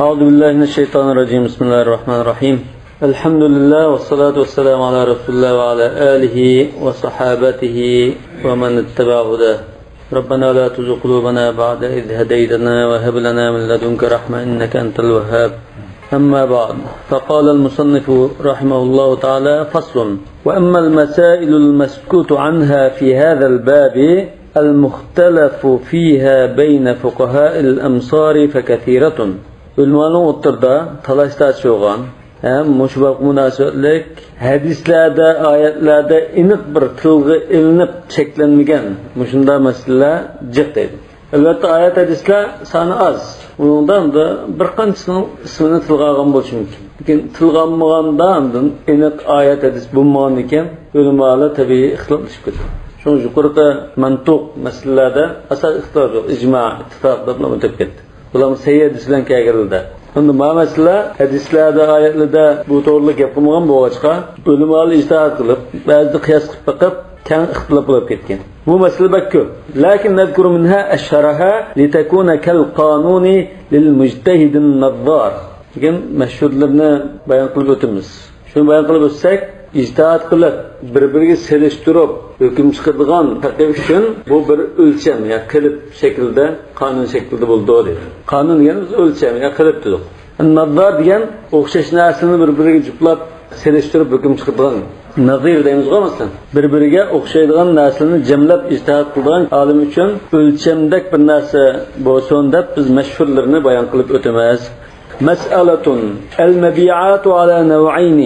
أعوذ بالله من الشيطان الرجيم. بسم الله الرحمن الرحيم. الحمد لله والصلاة والسلام على رسول الله وعلى آله وصحابته ومن اتبع هداه. ربنا لا تزغ قلوبنا بعد إذ هديتنا وهب لنا من لدنك رحمة إنك أنت الوهاب. أما بعد، فقال المصنف رحمه الله تعالى: فصل. وأما المسائل المسكوت عنها في هذا الباب المختلف فيها بين فقهاء الأمصار فكثيرة. Ülmanın o'ttirda talash tartishgan, ham mushu munosabatlik hadislarda, oyatlarda aniq bir tilga ilinib cheklanmagan mushunda masalalar jiq deydi. Albatta oyat hadislar soni oz. Undan da bir qanchasining ismini tilga olgan bo'lishi mumkin. Lekin tilga olmaganda aniq oyat hadis bo'lmagan ekan, ulamolar tabiiy ixtiloflashib ketdi. Shu yuqorida mantuq masalalarda asal ixtilof yo'q, ijmo, ittifoq deb o'tib ketdi. Bular sahih hadis bilan keltirildi. Endi ma masala hadislarda, oyatlarda bu to'g'ri gap qilmagan bo'lg'achqa, ulamolar ijtihod qilib, ba'zida qiyos qilib boqib, kang ixtilof bo'lib ketgan. Bu masala bak ko'p. Lakin nadkuru minha ashharaha litakuna kal qanuni lil mujtahidin nazzar. Degan mashhurlarni bayon qilib o'tamiz. Shuni bayon qilib o'tsak, ijtihod qilib, bir-biriga selishtirib hukm chiqaradigan faqih uchun bu bir o'lcham, ya qilib shaklida, qonun shaklida bo'ldi deydi. Qonun deganimiz o'lcham, ya qilib dedik. Nazzar degan o'xshash narsani bir-biriga juplab selishtirib hukm chiqaradigan nazir deymiz-ku masalan. Bir-biriga o'xshaydigan narsani jamlab ijtihod qilgan olim uchun o'lchamdak bir narsa bo'lsin deb biz mashhurlarni bayon qilib o'tamiz. مسألة المبيعات على نوعين: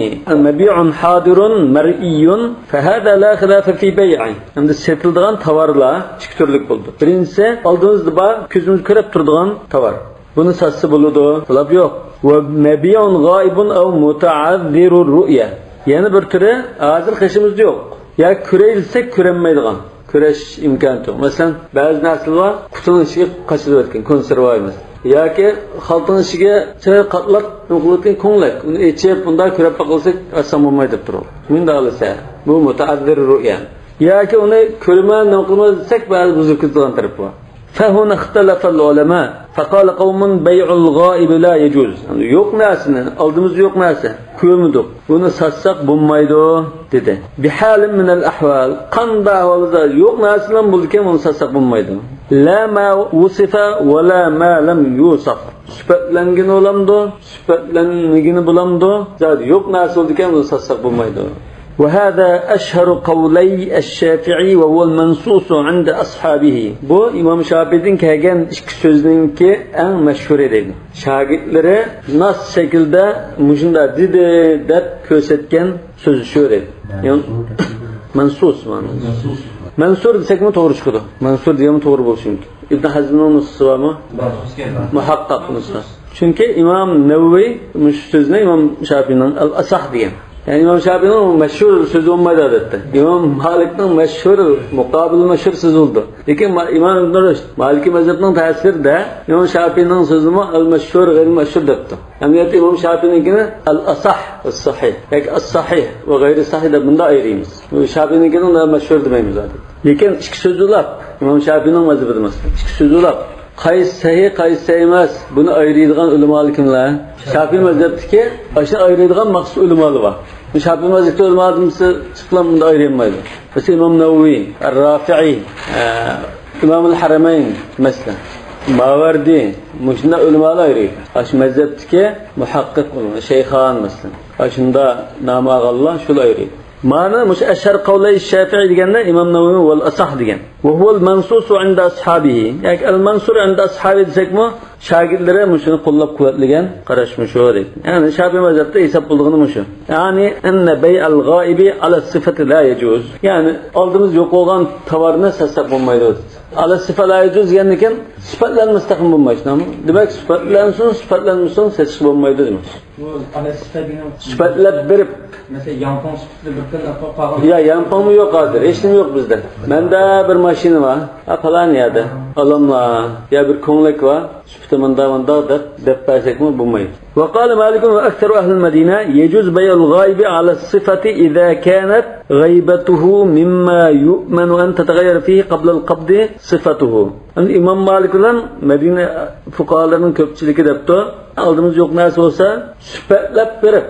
مبيع حاضر مرئي فهذا لا خلاف في بيعه. Endi setildigan tovarlar ikki turlik bo'ldi. Birinchisi oldimizda bor, ko'zimiz ko'rib turadigan tovar. Buni satsa bo'ladi, talab yo'q. Va mabi'un g'oibun aw muta'azzirur ru'ya. Yana bir turi hozir qishimizda yo'q. Ya ko'rayilsak ko'rinmaydigan, ko'rish imkoni yo'q. Masalan, ba'zi narsalar qutining ichiga qochilib o'tgan, konserva emas. Yoki xalqning ichiga chiroyli qatlab o'qilayotgan ko'nglak, uni ichib, unda ko'rib boqilsak, asam bo'lmaydi deb turadi. Bunda olsa, bu mutaazzir ru'ya. Yoki uni ko'rma, nima qilma desak, ba'zi buzib ketadigan taraf bor. فهنا اختلف العلماء فقال قوم بيع الغائب لا يجوز. Yo'q narsani, oldimizda yo'q narsa, ko'rmadik. Buni satsak bo'lmaydi dedi. Bihalim min al-ahval, qanday ahvolda yo'q narsalar bo'lgan, uni satsak bo'lmaydi. La ma wusifa va la ma lam yusaf. Sifatlangan bo'lamdi, sifatlanmagani bo'lamdi. Zat yo'q narsa bo'lgan, uni satsak bo'lmaydi. وهذا أشهر قولي الشافعي وهو المنصوص عند أصحابه. Bu İmam Şafii'nin kelgan ikki so'ziningki eng mashhuri deydi. Shogirdlari nas shaklda mushunda dedi deb ko'rsatgan so'zi shu deydi. Mansus ma'nosi. Mansur desakmi to'g'ri chiqadi. Mansur degan to'g'ri bo'lishi mumkin. Ibn Hazmning nusxasi bormi? Muhaqqaq nusxa. Chunki İmam Navaviy mush so'zni İmam Şafii'ning al-asah degan. Yani İmam Şafii'nin meşhur sözü olmadı adette. İmam Malik'nin meşhur, mukabil meşhur sözü oldu. Lekin İmam İbn Rushd, Maliki mezhebinin tesiri de İmam Şafii'nin sözünü el-meşhur, gayri-meşhur depti. Emniyette İmam Şafii'ninkini el-asah, el-sahih. Yani el-sahih ve gayri-sahih de bunda ayırıyımız. Şafii'ninkini de meşhur demeyimiz adette. Lekin iki sözü lap, İmam Şafii'nin mezhebi demez. İki sözü lap. Qaysi sahih, qaysi sahih emas, buni ayiradigan ulamolar kimlar? Şafii mazhabdagi shuni ayiradigan maxsus ulamolar bor. Şafii mazhabida ulamolarimiz chiqlan bunda ayirmaydi. Masalan, İmom Navaviy, Ar-Rafi'i, İmom al-Haramayn masalan, Mavardi, shunda ulamolar ayiradi. Shu mazhabdagi muhaqqiq shayxon masalan, shunda nom olganlar shular ayiradi. Ma'na mush ashar qavlay Shafi'i deganda İmom Navaviy val asah degan. Va huval mansusu inda ashabihi. Ya'ni al mansur inda ashabi desakmi, shogirdlari mushuni qo'llab-quvvatlagan qarash mushu deydi. Ya'ni Shafi'i mazhabida hisob bo'ldigani mushu. Ya'ni anna bay'al g'oibi ala sifati la yajuz. Ya'ni oldimiz yo'q bo'lgan tovarni satsak bo'lmaydi. Ala sifa la yajuz degan ekan, sifatlanmasa ham bo'lmaydi, demak sifatlansin, sifatlanmasin satish bo'lmaydi demak. Bu ala sifa degan sifatlab berib Mesela yampon sütlü bir kıl qo'yib Ya yampon yo'q hozir, hech nima yo'q bizda. Menda bir mashina bor, ha falan yerda. Alamla ya bir ko'nglak var, süpüte mında mında deb bersekmi bulmayız. وقال مالك وأكثر أهل المدينة يجوز بيع الغائب على الصفة إذا كانت غيبته مما يؤمن أن تتغير فيه قبل القبض صفته. Yani İmam Malik bilen Medine fukahalarının köpçülüğü depti. Aldığımız yok narsa olsa süpetlep berip,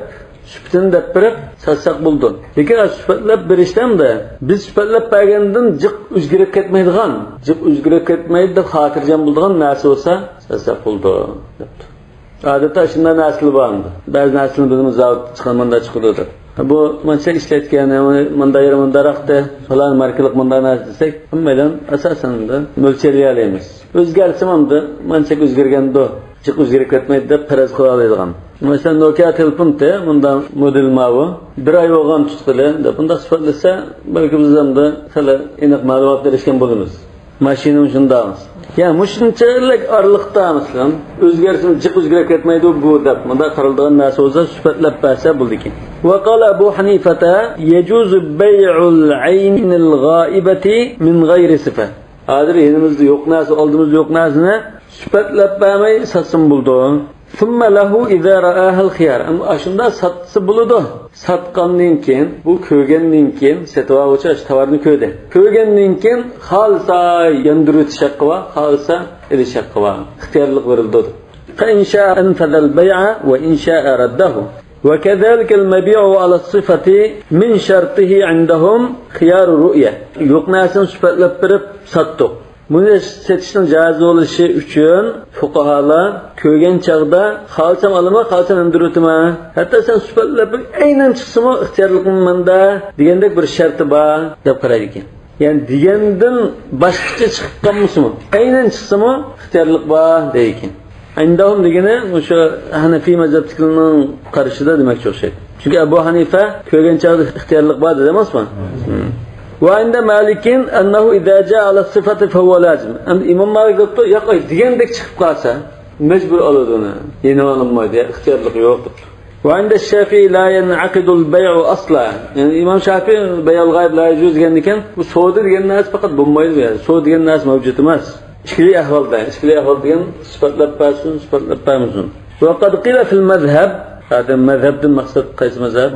süpütini dep berip satsak buldu. Lekin süpetlep berishdan da biz süpetlep bergandan jiq o'zgarib ketmaydigan, jiq o'zgarib ketmaydi deb xotirjam bo'ladigan narsa bo'lsa satsak bo'ldi debdi. Adeta shunday narsalar bor. Ba'zi narsalarni bizimiz zavod chiqarmanda chiqadi deb. Bu mancha ishlatgan, munda yeri mundaroqda, falan markalik munda narsa desak, hammadan asosan da mo'ljalay olamiz. O'zgarsa hamda mancha o'zgarganda jiq o'zgarib ketmaydi deb faraz qila oladigan. Masalan, Nokia telefonda bundan model mavi bir oy bo'lgan tutqili deb bunda sifatlasa, balki biz hamda hali aniq ma'lumot berishgan bo'lamiz. Mashinam shundamiz. Yani mushunchalik aralıqda masalan o'zgarsin jiq o'zgarib ketmaydi bu deb bunda qaraladigan narsa bo'lsa sifatlab bersa bo'ldi ekan. وقال أبو حنيفة يجوز بيع العين الغائبة من غير صفة. Hozir yerimizda yo'q narsa, oldimizda yo'q narsani sifatlab bermay satsin bo'ldi. ثم له إذا رآها الخيار. Ama shunda satsa bo'ladi. Satgandan keyin, bu ko'rgandan keyin satib oluvchi shu tovarni ko'rdi. Ko'rgandan keyin xolsa yondirib haqqi bor, xolsa ilish haqqi bor. Ixtiyorlik berildi. فإن شاء أنفذ البيع وإن شاء رده. وكذلك المبيع على الصفة من شرطه عندهم خيار الرؤية. Yo'q narsani sifatlab berib satdik. Buni satishning joiz bo'lishi uchun fuqarolar ko'rgan chog'da xolsam olma, xolsam indirutma. Hatto sen sifatlab bir aynan chiqsimi ixtiyorligim menda degandek bir sharti bor deb qaraydi ekan. Ya'ni degandan boshqacha chiqib qolmasmi? Aynan chiqsimi ixtiyorlik bor deydi ekan. Indahum degani o'sha Hanafiy mazhabtikining qarashida demakchi o'xshaydi. Chunki Abu Hanifa ko'rgan chog'da ixtiyorlik bor dedi emasmi? وعند مالك أنه إذا جاء على الصفة فهو لازم. İmam Malik debdi, yo'q degandek chiqib qolsa majbur oladi uni. Yeni olinmaydi, ixtiyorlik yo'q debdi. وعند الشافعي لا ينعقد البيع أصلا. Yani İmam Şafii bey'ul g'ayb la yecuz degan ekan, bu savdo degan narsa faqat bo'lmaydi bu yerda. Savdo degan narsa mavjud emas. Ishkili ahvolda, ishkili ahvol degan sifatlab bersin, sifatlab bermasin. وقد قيل في المذهب هذا مذهبdan maqsad qaysi mazhab?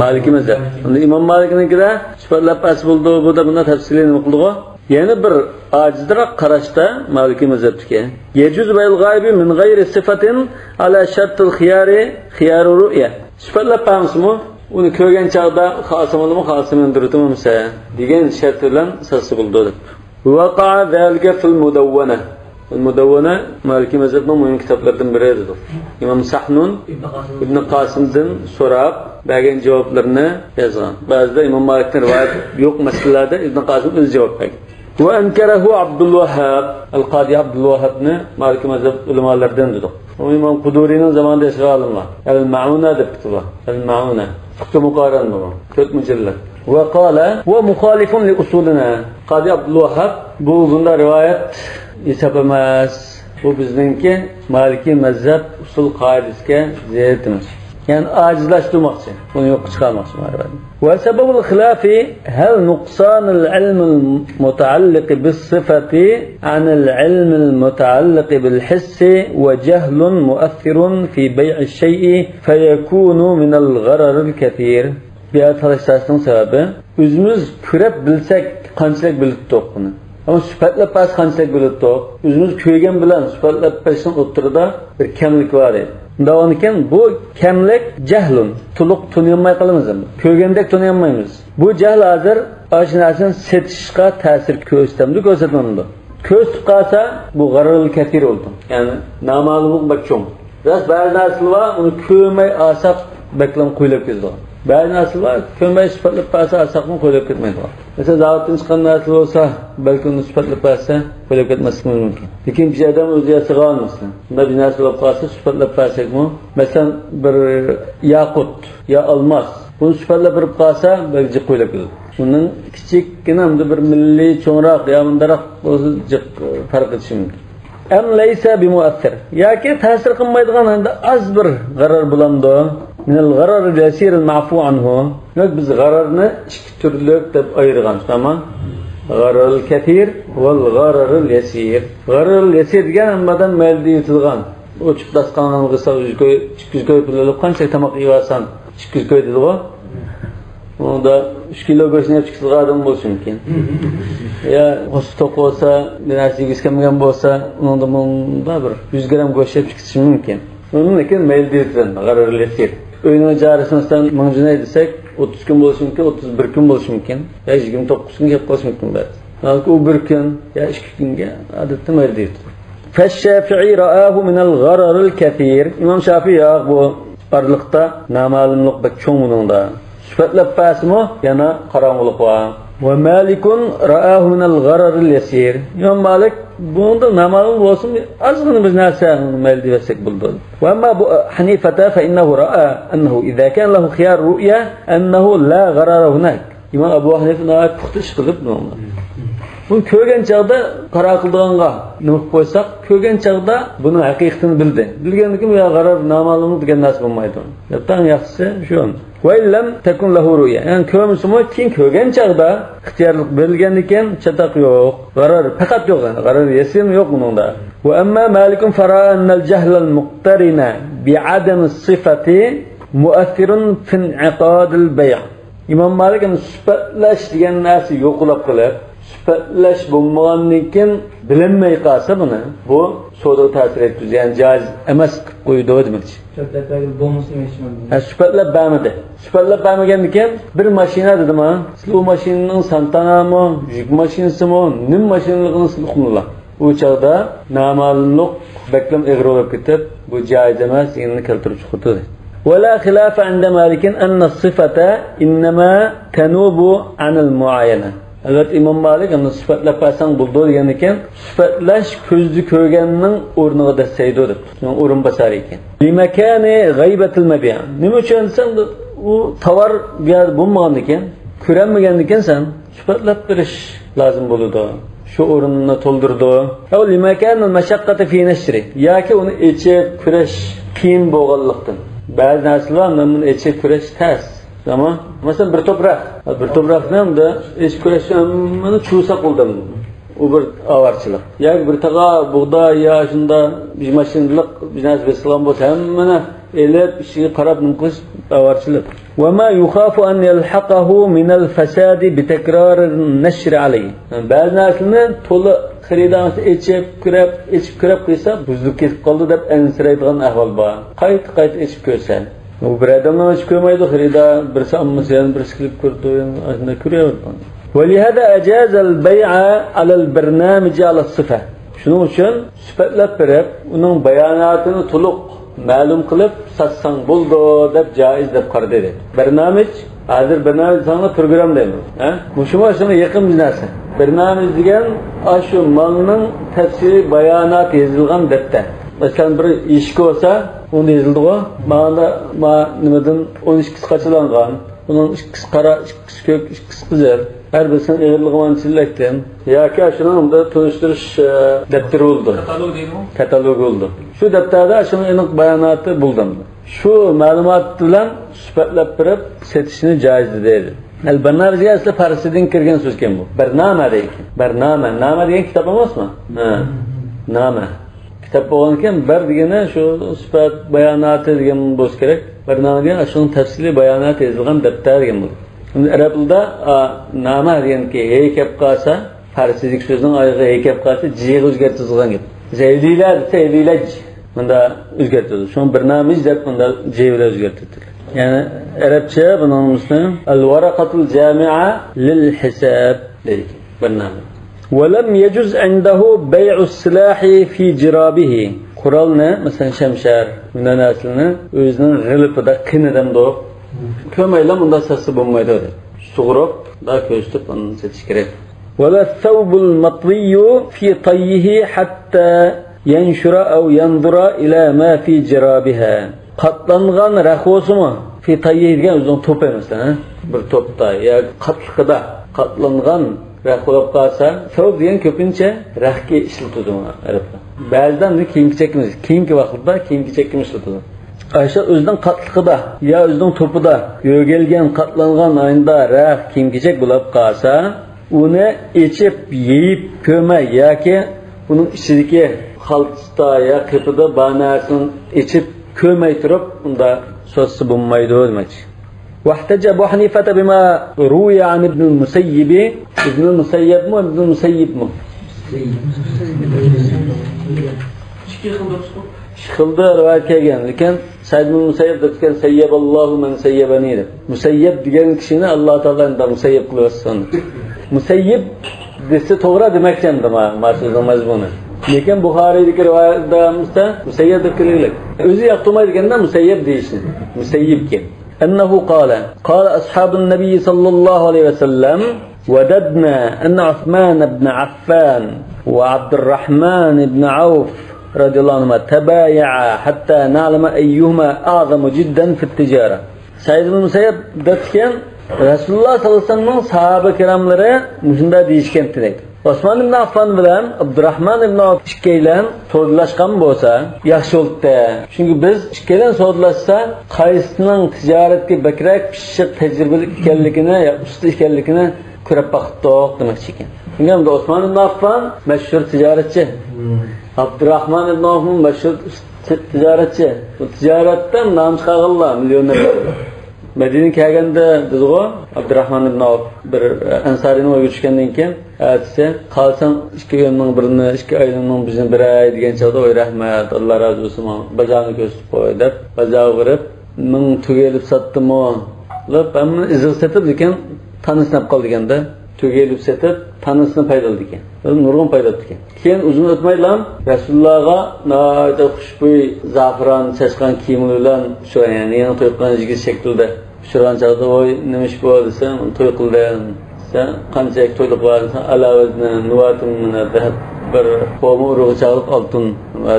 Maliki mazhab. Unda İmam Maliknikida sifatlab bas bo'ldi, bu da bunda tafsili nima qildi? Yana bir acizroq qarashda Maliki mazhabdiki. Yecuz bayl g'aybi min g'ayri sifatin ala shartil xiyari xiyaru ru'ya. Sifatlab bermasmi? Uni ko'rgan chog'da xosim olmi, xosim indirutmamsa degan shart bilan satsa bo'ldi deb. Vaqa'a zalika fil mudawwana. Mudawwana Maliki mazhabning muhim kitoblaridan biridir. İmam Sahnun İbn Qasimdan so'rab bergan javoblarni yozgan. Ba'zida İmam Malikdan rivoyat yo'q masalalarda İbn Qasim o'zi javob bergan. Va ankarahu Abdul Vahhab, Al-Qadi Abdul Vahhabni Maliki mazhab ulamolaridan dedi. U İmam Quduriyning zamonida yashagan olimlar. Al-Ma'una deb kitobi. Al-Ma'una. Fiqh muqaran bu. 4 mujallad. Va qala va muxolifun li usulina. Qadi Abdul Vahhab bu bunda rivoyat hisob emas. Bu bizningki Maliki mazhab usul qoidasiga zid emas. Yani acizlashtirmoqchi, buni yo'q chiqarmoqchi. Va sababul xilafi hal nuqsanul ilmul mutaalliq bis sifati anil ilmil mutaalliq bil hissi va jahlun muathirun fi bay'i shay'i fayakunu minal ghararil kathir. Bu yer talashishning sababi o'zimiz ko'rib bilsak qanchalik bilibdik buni. Ama sifatlab bas qanchalik bilibdik. O'zimiz ko'rgan bilan sifatlab bashning o'ttirida bir kamlik bor edi. Ekan bu kamlik jahlun, to'liq tuniyolmay qolamiz. Ko'rgandek tuniyolmaymiz. Bu jahl hozir shu narsani setishga ta'sir ko'rsatdi, ko'rsatmadi. Ko'rsatib qolsa bu g'ararul kathir bo'ldi. Ya'ni noma'lumlik bak cho'ng. Rost ba'zi narsalar bor, uni ko'rmay olsak baklam qo'yilib ketadi. Ba'zi narsalar ko'rmay sifatlab qolsa olsaqmi qo'yilib ketmaydi. Masalan, zavoddan chiqqan narsa bo'lsa, balki uni sifatlab qolsa qo'yilib ketmasligi mumkin. Lekin bir odam o'zi yasagan masalan, bunda bir narsa bo'lib qolsa sifatlab qolsakmi, masalan bir yaqut yo olmos, buni sifatlab berib qolsa balki qo'yilib ketadi. Uning kichikgina bir milliy cho'ngroq yo bundaroq bo'lsa jiq farq etishi mumkin. Am laysa bimuathir yoki ta'sir qilmaydigan endi oz bir g'arar bo'lamdi. Minal g'arar yasir al-ma'fu anhu. Demak, biz g'ararni ikki turli deb ayirgan, tamam? G'ararul kathir vel g'ararul yesir. G'ararul yesir degan hammadan mayli yetilgan. Uçup dasqangan qilsa 100 koy, 200 koy pul alıp qancha tomoq yeyorsan 200 koy dedi g'o. Unda 3 kilo go'shtni yeb chiqsa odam bo'lishi mumkin. Ya qo'sib to'q bo'lsa, bir narsa yegisi kelmagan bo'lsa, unda bunda bir 100 gram go'sht yeb chiqishi mumkin. Undan keyin mayli deyilgan g'ararul yesir. Uyning ijarasini 1000 junay desak, 30 kun bo'lishi mumkin, 31 kun bo'lishi mumkin, ya 29 kun kelib qolishi mumkin ba'zi. Balki u bir kun ya 2 kunga odatda mayli deyiladi. فالشافعي رآه من الغرر الكثير. İmam Şafii ya bu aralıqda nama'lumluq bek çoğ bununda. Sifatlab pasmu yana qarang'ulik var. Ve Malikun ra'ahu min al-gharar al-yasir. İmam Malik bunda nama'lum bo'lsin ozgina bir narsa mayli desak bo'ldi. Ve amma Abu Hanifa fa innahu ra'a annahu idza kana lahu khiyar ru'ya annahu la gharara hunak. İmam Abu Hanifa puxta ish qilib buni. Bunu ko'rgan chog'da qaror qildiganga nima qilib qo'ysak, ko'rgan chog'da buni haqiqatini bildi. Bilgandan keyin ya g'arar noma'lum degan narsa bo'lmaydi. Eng yaxshisi shu. Va illam takun lahu ru'ya. Ya'ni ko'rmasmi, keyin ko'rgan chog'da ixtiyorlik berilgandan keyin chataq yo'q, g'arar faqat yo'q, g'arar yesim yo'q buningda. Va amma Malikun fara annal jahl al muqtarina bi'adam as-sifati mu'athirun fi in'iqad al-bay'. İmam Malik sifatlash degan narsa yo'qlab qilib sifatlash bo'lmagandan keyin bilinmay qolsa buni, bu savdoga ta'sir etdi, ya'ni joiz emas qilib qo'ydi demoqchi. Ha, sifatlab bermadi. Sifatlab bermagandan keyin bir mashina dedim ha, sizlar u mashinaning Santanami, yuk mashinasimi, nim mashinaligini sizlar uqmanglar. U chog'da noma'lumlik baklam ig'ri bo'lib ketib, bu joiz emas deganini keltirib chiqdi. ولا خلاف عند مالك أن الصفة إنما تنوب عن المعاينة. Evet, İmam Malik onu sıfatlab bersan buldu degan ekan, sıfatlash ko'zni ko'rganning o'rniga dasaydi deb. O'rin basar ekan. Limakani g'aybatil mabi'. Nima uchun desam, u tovar bu yerda bo'lmagan ekan, ko'ranmagan ekansan, sıfatlab berish lozim bo'ladi. Shu o'rnini to'ldirdi. Aw limakani mashaqqati fi nashri. Yoki uni ichib kurash qiyin bo'lganlikdan. Ba'zi narsalar buni ichib kurash tas. Ama mesela bir toprak, bir toprakni hamda ish kurashni chusa qildim. U bir avarchilik. Yoki bir tag'a bug'doy yo shunda bir mashinalik bir narsa besilgan bo'lsa, hammani elib ishiga qarab nima qilish avarchilik. Va ma yukhafu an yalhaqahu min al-fasad bi takrar an-nashr alayhi. Ba'zi narsalarni to'la xaridorni ichib kirib, ichib kirib qo'ysa, buzilib ketib qoldi deb ansiraydigan ahvol bor. Qayta-qayta ichib ko'rsa. U bir odamlar ichib ko'rmaydi, xaridor birisi ammasi yana birisi kelib ko'rdi, shunda ko'ryapti. ولهذا أجاز البيع على البرنامج على الصفة. Shuning uchun sifatlab berib, uning bayonotini to'liq ma'lum qilib satsang bo'ldi deb joiz deb qaradi dedi. Barnamij, hozir barnamij sana program deymiz, ha? Mushuma shunga yaqin bir narsa. Barnamij degan shu molning tafsiri bayonot yozilgan daftar. Masalan bir eshik bo'lsa, unda yozildi-ku, mana ma nimadan 12 qachalangan, uning ikkisi qora, ikkisi ko'k, ikkisi qizil. Har birisining og'irligi manchillikdan yoki shuni unda tunishtirish daftari bo'ldi. Katalog deydimi? Katalog bo'ldi. Shu daftarda shuni aniq bayonoti bo'ldim. Shu ma'lumot bilan sifatlab berib setishni joiz dedi. Al barnamijga asli farsidan kirgan so'z ekan bu. Barnama deydi. Barnama, nama degan kitob emasmi? Ha. Nama. Kitob bo'lgan ekan, bir degani shu sifat bayonoti degan bo'lsa kerak. Barnama degan shuning tafsili bayonoti yozilgan daftar degan bo'ldi. Şimdi Arap tilida nama deganki hey kelib qolsa, farsilik so'zining oyog'i hey kelib qolsa, jiga o'zgartirilgan gap. Zaydiylar desa zaydiylar bunda o'zgartirildi. Shuni barnamij deb bunda j bilan o'zgartirildi. Ya'ni arabcha buning al-waraqatul jami'a lil hisab deydi barnamij. ولم يجوز عنده بيع السلاح في جرابه. Qurolni, masalan, shamshar, bundan narsani o'zining g'ilifida qinidan do'q ko'maylar, bunda satsa bo'lmaydi dedi. Sug'urib, da ko'rsatib uni satish kerak. ولا الثوب المطوي في طيه حتى ينشر أو ينظر إلى ما في جرابها. Qatlangan raxosimi? Fi tayyi degan o'zining to'pi masalan, bir to'pda yo qatliqida qatlangan rax bo'lib qolsa, savb degan ko'pincha raxga ishlatiladi arabda. Ba'zidan kiyim-kechakimiz, keyingi vaqtda kiyim-kechakka ishlatiladi. Ayşe o'zining qatliqida yo o'zining to'pida yo'gelgan qatlangan ayında rax kiyim-kechak bo'lib qolsa, Uni ichib, yeyib ko'rmay yoki uning ichidagi xaltda yo qipida bor narsani ichib ko'rmay turib unda sotsa bo'lmaydi demakchi. واحتج أبو حنيفة بما روي عن ابن المسيب. ابن المسيب مو ابن المسيب مو xilda rivoyat kelgan, lekin Said ibn Musayyib degan sayyaballohu man sayyabani deb. Musayyib degan kishini Alloh taolo musayyib qilyapsan. Musayyib desa to'g'ri demakchi endi ma so'zning mazmuni. Lekin Buxoriydagi rivoyatda musayyib deb kelgan. O'zi yoqtirmaydiganda musayyib deyishni. Musayyib kim? أنه قال قال أصحاب النبي صلى الله عليه وسلم وددنا أن عثمان بن عفان وعبد الرحمن بن عوف رضي الله عنهما تبايعا حتى نعلم أيهما أعظم جدا في التجارة. Said ibn Musayyib derken Resulullah sallallahu aleyhi ve sellem'nin sahabe kiramları muşunda deyishgan deydi. Osman ibn Affan bilan Abdurrahman ibn Avf ikkaylan savdolashgan bo'lsa yaxshi bo'ldi. Chunki biz ikkaylan savdolashsa qaysining tijoratga bakrak pishiq tajribali ekanligini yo usta ekanligini ko'rib boqdik demoqchi ekan. Chunki endi Osman ibn Affan mashhur tijoratchi. Abdurrahman ibn Avf mashhur tijoratchi. Bu tijoratdan nom chiqarganlar millionerlar. Madinaga kelganda dedigo Abdurrahman ibn Avf bir ansariyning o'yiga tushgandan keyin aytsa, qalsang ikki uyimning birini, ikki aylimning bizni biray degan chog'da oy rahmat, Alloh rozi bo'lsin, bozorni ko'rsatib qo'y deb bozorga kirib 1000 tuga elib sotdim-u deb hamma izig'i sotib, lekin tanisini olib qoldi deganda tuga elib sotib tanisini paydaladi ekan. Nurg'un paydo bo'ldi ekan. Keyin uzun o'tmaylam Rasulullohga nihoyatda xushbo'y zafaron chachgan kiyimlar bilan shu ya'ni yangi to'y qilgan yigit shaklida uchragan chog'da voy nima ish bu desa, to'y qildim desa, qancha to'ylik bor desa, alavazni nuvatim zahab bir qo'mi urug'i chog'liq oltin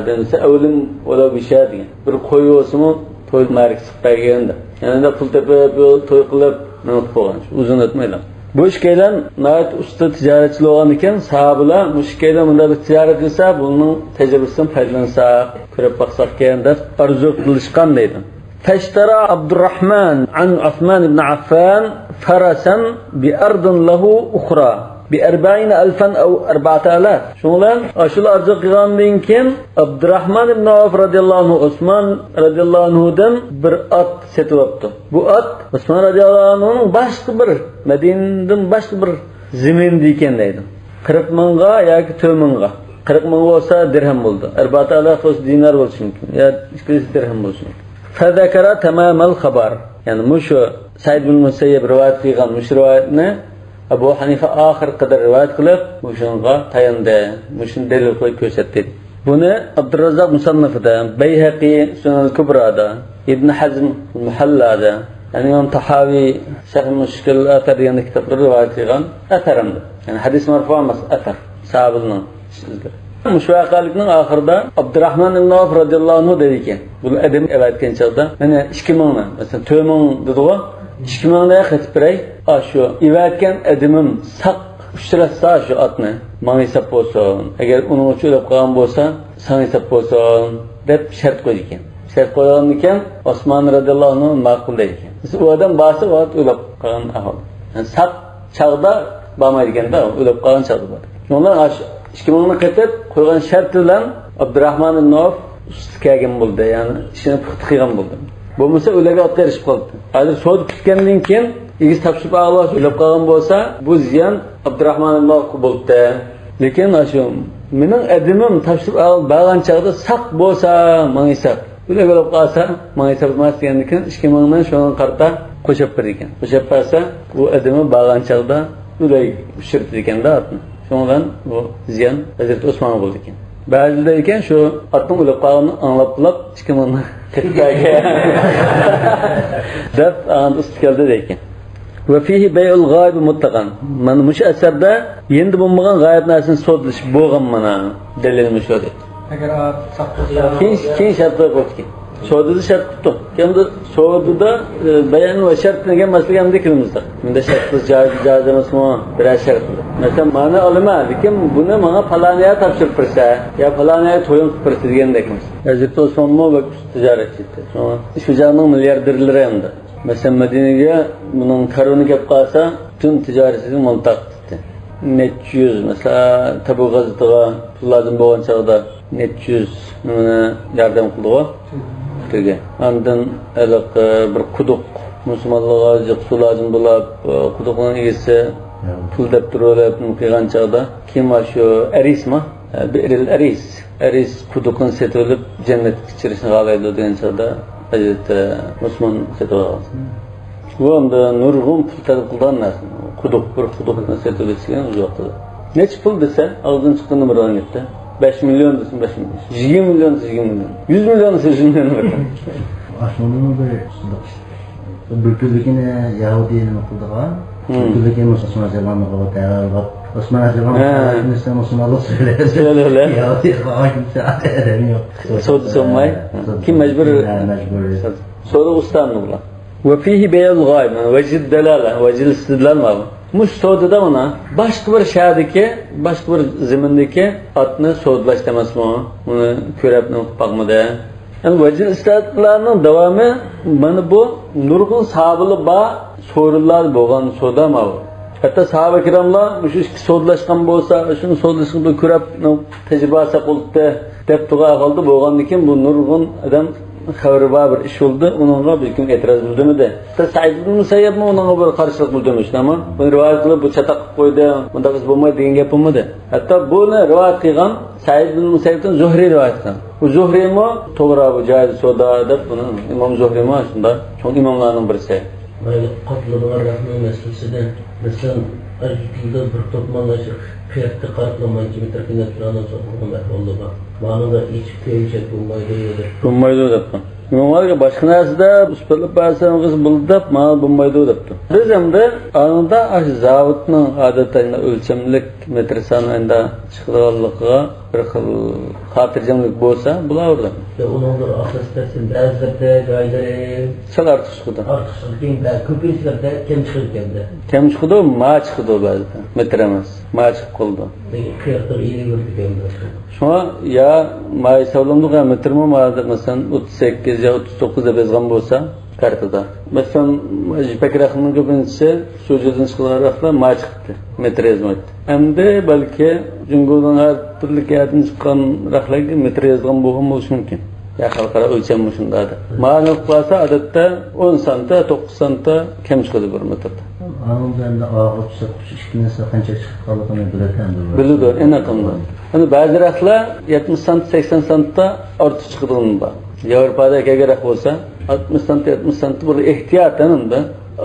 desa, avlim o'la bisha degan. Bir qo'y bo'lsa-mu to'y ma'rik chiqib bergan. Ya'ni pul topib to'y qilib nima qilib qo'ygan. Uzun o'tmaylam. Bu ishkaylan nihoyat usta tijoratchilar bo'lgan ekan, sahobalar bu ishkaylan bunday bir tijorat qilsa, buning tajribasidan foydalansak, ko'rib boqsak ekan deb orzu qilishgan deydi. فاشترى عبد الرحمن عن عثمان بن عفان فرسا بأرض له أخرى ب40,000 أو 4,000. Şundan aşılı arzu qilgandan keyin Abdurrahman ibn Avf radhiyallohu anhu Osman radhiyallohu anhudan bir at setib olibdi. Bu at Osman radhiyallohu anhuning boshqa bir Madinadan boshqa bir ziminda ekan deydi. 40 mingga yoki 4 mingga. 40 ming bo'lsa dirham bo'ldi. 4,000 bo'lsa dinar bo'lishi mumkin. Ya 200 dirham bo'lishi mumkin. فذكر تمام الخبر. Yani mushu Said ibn Musayyib rivoyat qilgan mush rivoyatni Abu Hanifa oxir qadar rivoyat qilib, mushunga tayandi, mushuni dalil qilib ko'rsatdi. Buni Abdurrazzaq Musannafida, Bayhaqi Sunan al-Kubrada, Ibn Hazm Muhallada, ya'ni Imom Tahaviy Sharh Mushkil Athar degan kitoblarda rivoyat qilgan atharimdir. Ya'ni hadis marfu emas, athar sahobaning so'zlari. Mush voqealikning oxirida Abdurrahman ibn Avf radhiyallohu anhu dedi ekan, buni adam aytgan chog'da, mana 2000ni, masalan 4000 dedi-ku, 2000ni qaytib beray, shu ivatgan adimim saq uchratsa shu otni, menga hisob bo'lsin, agar uning uchun o'lib qolgan bo'lsa, sana hisob bo'lsin deb shart qo'ydi ekan. Shart qo'ygan ekan, Osman radhiyallohu anhu ma'qul deydi ekan. U odam borsa, u ot o'lib qolgan ahvol. Yani saq chog'da bormaydi ekanda, o'lib qolgan chog'da boradi. Shundan 2000ni qaytib qo'ygan shart bilan Abdurrahman ibn Avf usti kelgan bo'ldi, ya'ni ishini puxta qilgan bo'ldi. Bo'lmasa ularga otga erishib qoldi. Hozir savdo bitgandan keyin egiz topshirib olib o'lib qolgan bo'lsa, bu ziyon Abdurrahman ibn Avfga bo'ldi. Lekin shu mening adimim topshirib olib borgan chog'da saq bo'lsa, menga hisob. Ular o'lib qolsa, menga hisob emas degandan keyin 2000ni shunga qarta qo'shib berdi ekan. Qo'shib bersa, u adimi borgan chog'da ular uchirdi ekanda otni. Shundan bu ziyon Hazrati Osmonga bo'ldi ekan. Ba'zida ekan shu otning o'lib qolganini anglab qilib 2000ni qaytib deb ustib keldi ekan. Va fihi bay'ul g'oyib mutlaqan. Mana mush asarda endi bo'lmagan g'oyib narsani sotilish bo'lgan mana dalil mushu dedi. Agar ot saq bo'lsa, keyin shart qo'yib qo'ydi. Savdoda shart qo'ydi. Endi savdoda bayon va shart degan masala ham dikrimizda. Bunda shart joiz emasmi? Biror shart. Masalan, mana olma, lekin buni menga faloniya topshirib bersa, yo faloniya to'yin qilib bersa degandek. Hazrati Osmonmi va tijoratchi edi. Shu joyning milliarderlari endi. Masalan, Madinaga buning karvoni kelib qolsa, butun tijoratini mol taqdi. Necha yuz masalan Tabuk g'azitiga pul lozim bo'lgan chog'da necha yuz nimani yordam qildi tilga. Ondan bir quduq musulmonlarga jiq suv lozim bo'lib, quduqning egasi pul deb turib qilgan chog'da kim shu Arismi? Bi'ril Aris. Aris quduqni setib olib jannatga kirishni xohlaydi degan chog'da Hazreti Osmon setib olgan. Bu endi nurg'un pul talab qilgan narsa. Quduq bir quduqni setib olgan o'z vaqtida. Necha pul desa, og'zidan chiqqan bir ketdi. 5 milyon desin 5 milyon. 20 milyon desa 20 milyon. 100 milyon desa 100 milyon. Aslında bir kunlikini Yahudi nima qildigan, bir kunlikini Musulmon jamoasiga tayyorlab, Osman jamoasi musulmonlar söyledi. Yahudi kimse adam yo'q. Savdo solmay, kim majbur? Majbur. Savdo ustanmi bular? Ve fihi bey'ul g'ayb, vecih delale, vecih istidlal var. Mush savdoda mana boshqa bir shahardagi, boshqa bir zimindagi otni savdolash emasmi? Uni ko'rib nima qilib boqmadi. Yani vecih istidlalning davomi mana bu nurg'un sahobalar bor, so'rinlar bo'lgan savdo ma bu. Hatta sahabe kiramlar shu ikki savdolashgan bo'lsa, shuni savdolashgan ko'rib tajriba qildi deb turgan holda bo'lgandan keyin bu nurg'un odam xabari bor bir ish bo'ldi, uningga bir kim e'tiroz bildirmadi. Hatta Said ibn Musayyibmi uningga bir qarshilik bildirmish, ammo buni rivoyat qilib bu chataq qilib qo'ydi, bundaq ish bo'lmaydi degan gap bo'lmadi. Hatto buni rivoyat qilgan Said ibn Musayyibdan Zuhriy rivoyat qilgan. Bu Zuhriymi to'g'ri bu joiz savdo deb buni Imom Zuhriymi shunda cho'ng imomlarning birisi. Mayli qatladılar rahmi meselesinde mesela ajıtıldı bir topmanlaşır fiyatı kartlamayınca bir tarafından turandan sokulma oldu bak. Manada hiç köyünçek bulmaydı dedi. Bulmaydı depti. İmamlarga başka narsada uspalab barsan qiz buldi deb, mana bulmaydi depti. Biz endi anında aş zavodning odatda o'lchamlik metr sonida chiqadiganligiga bir xil xotirjamlik bo'lsa bo'laverdi. Ya onun asas dersin ba'zilarda joylari sal ortiq chiqadi. Ortiq chiqadi, ba'zi ko'pinchalarda kam chiqadi ekanda. Kam chiqadi, ma chiqadi ba'zida. Metr emas, ma chiqib qoldi. Lekin qiyotlar iyilik ekan. Shunga ya ma hisoblamdiq, ya metrmi ma deb masalan 38 ya 39 deb yozgan bo'lsa kartada. Masalan, ipak raqamning ko'pinchisi Sujudan chiqqan raqamlar ma chiqdi, metr yozmaydi. Endi balki Jungodan har turli yerdan chiqqan raqamlarga metr yozgan bo'lgan bo'lishi mumkin. Ya xalqaro o'lcham shundada. Ma'lum qilsa odatda 10 santa, 9 santa kam chiqadi bir metrda. Anında og'ir sotqich ikkinchisi qancha chiqib qolganini biladi. Biladi, aniq. Endi ba'zi raqamlar 70 sant, 80 santda ortiq chiqadigan bor. Yevropada kelgan bo'lsa 60 sant, 70 sant bir ehtiyotdan unda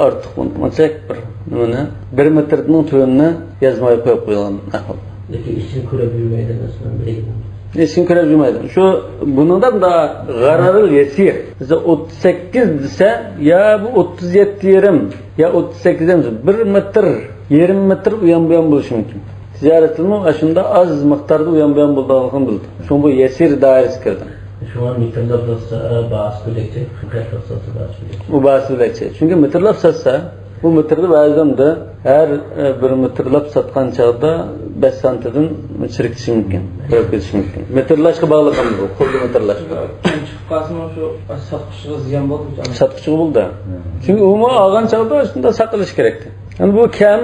ortiq unchak bir nimani 1 metrning turini yozmay qo'yib qo'ygan ahvol. Lekin ishini ko'rib yurmaydi masalan, biladi. Ishini ko'rib yurmaydi. Shu bundan da g'ararul yasir. Biza 38 desa, ya bu 37,5 ya 38 emas, 1 metr, yarim metr u yon bu yon bo'lishi mumkin. Tijoratni shunda oz miqdorda u yon bu yon bo'lganligini bildi. Shu bu yasir doirasi kirdi. Şu an metrlab satsa bahs bilekçe, metrlab satsa bahs bilekçe. Bu bahs bilekçe. Çünkü metrlab satsa, bu metrni ba'zan da har bir metrlab satgan chog'da 5 santidan chirik ketishi mumkin, ko'rib ketishi mumkin. Metrlashga bog'liq ham bu, qo'lda metrlash. Chiqib qolsa shu sotquchiga ziyon bo'ldi. Sotquchiga bo'ldi. Chunki umuman olgan chog'da shunda sotilishi kerakdi. Endi bu kam,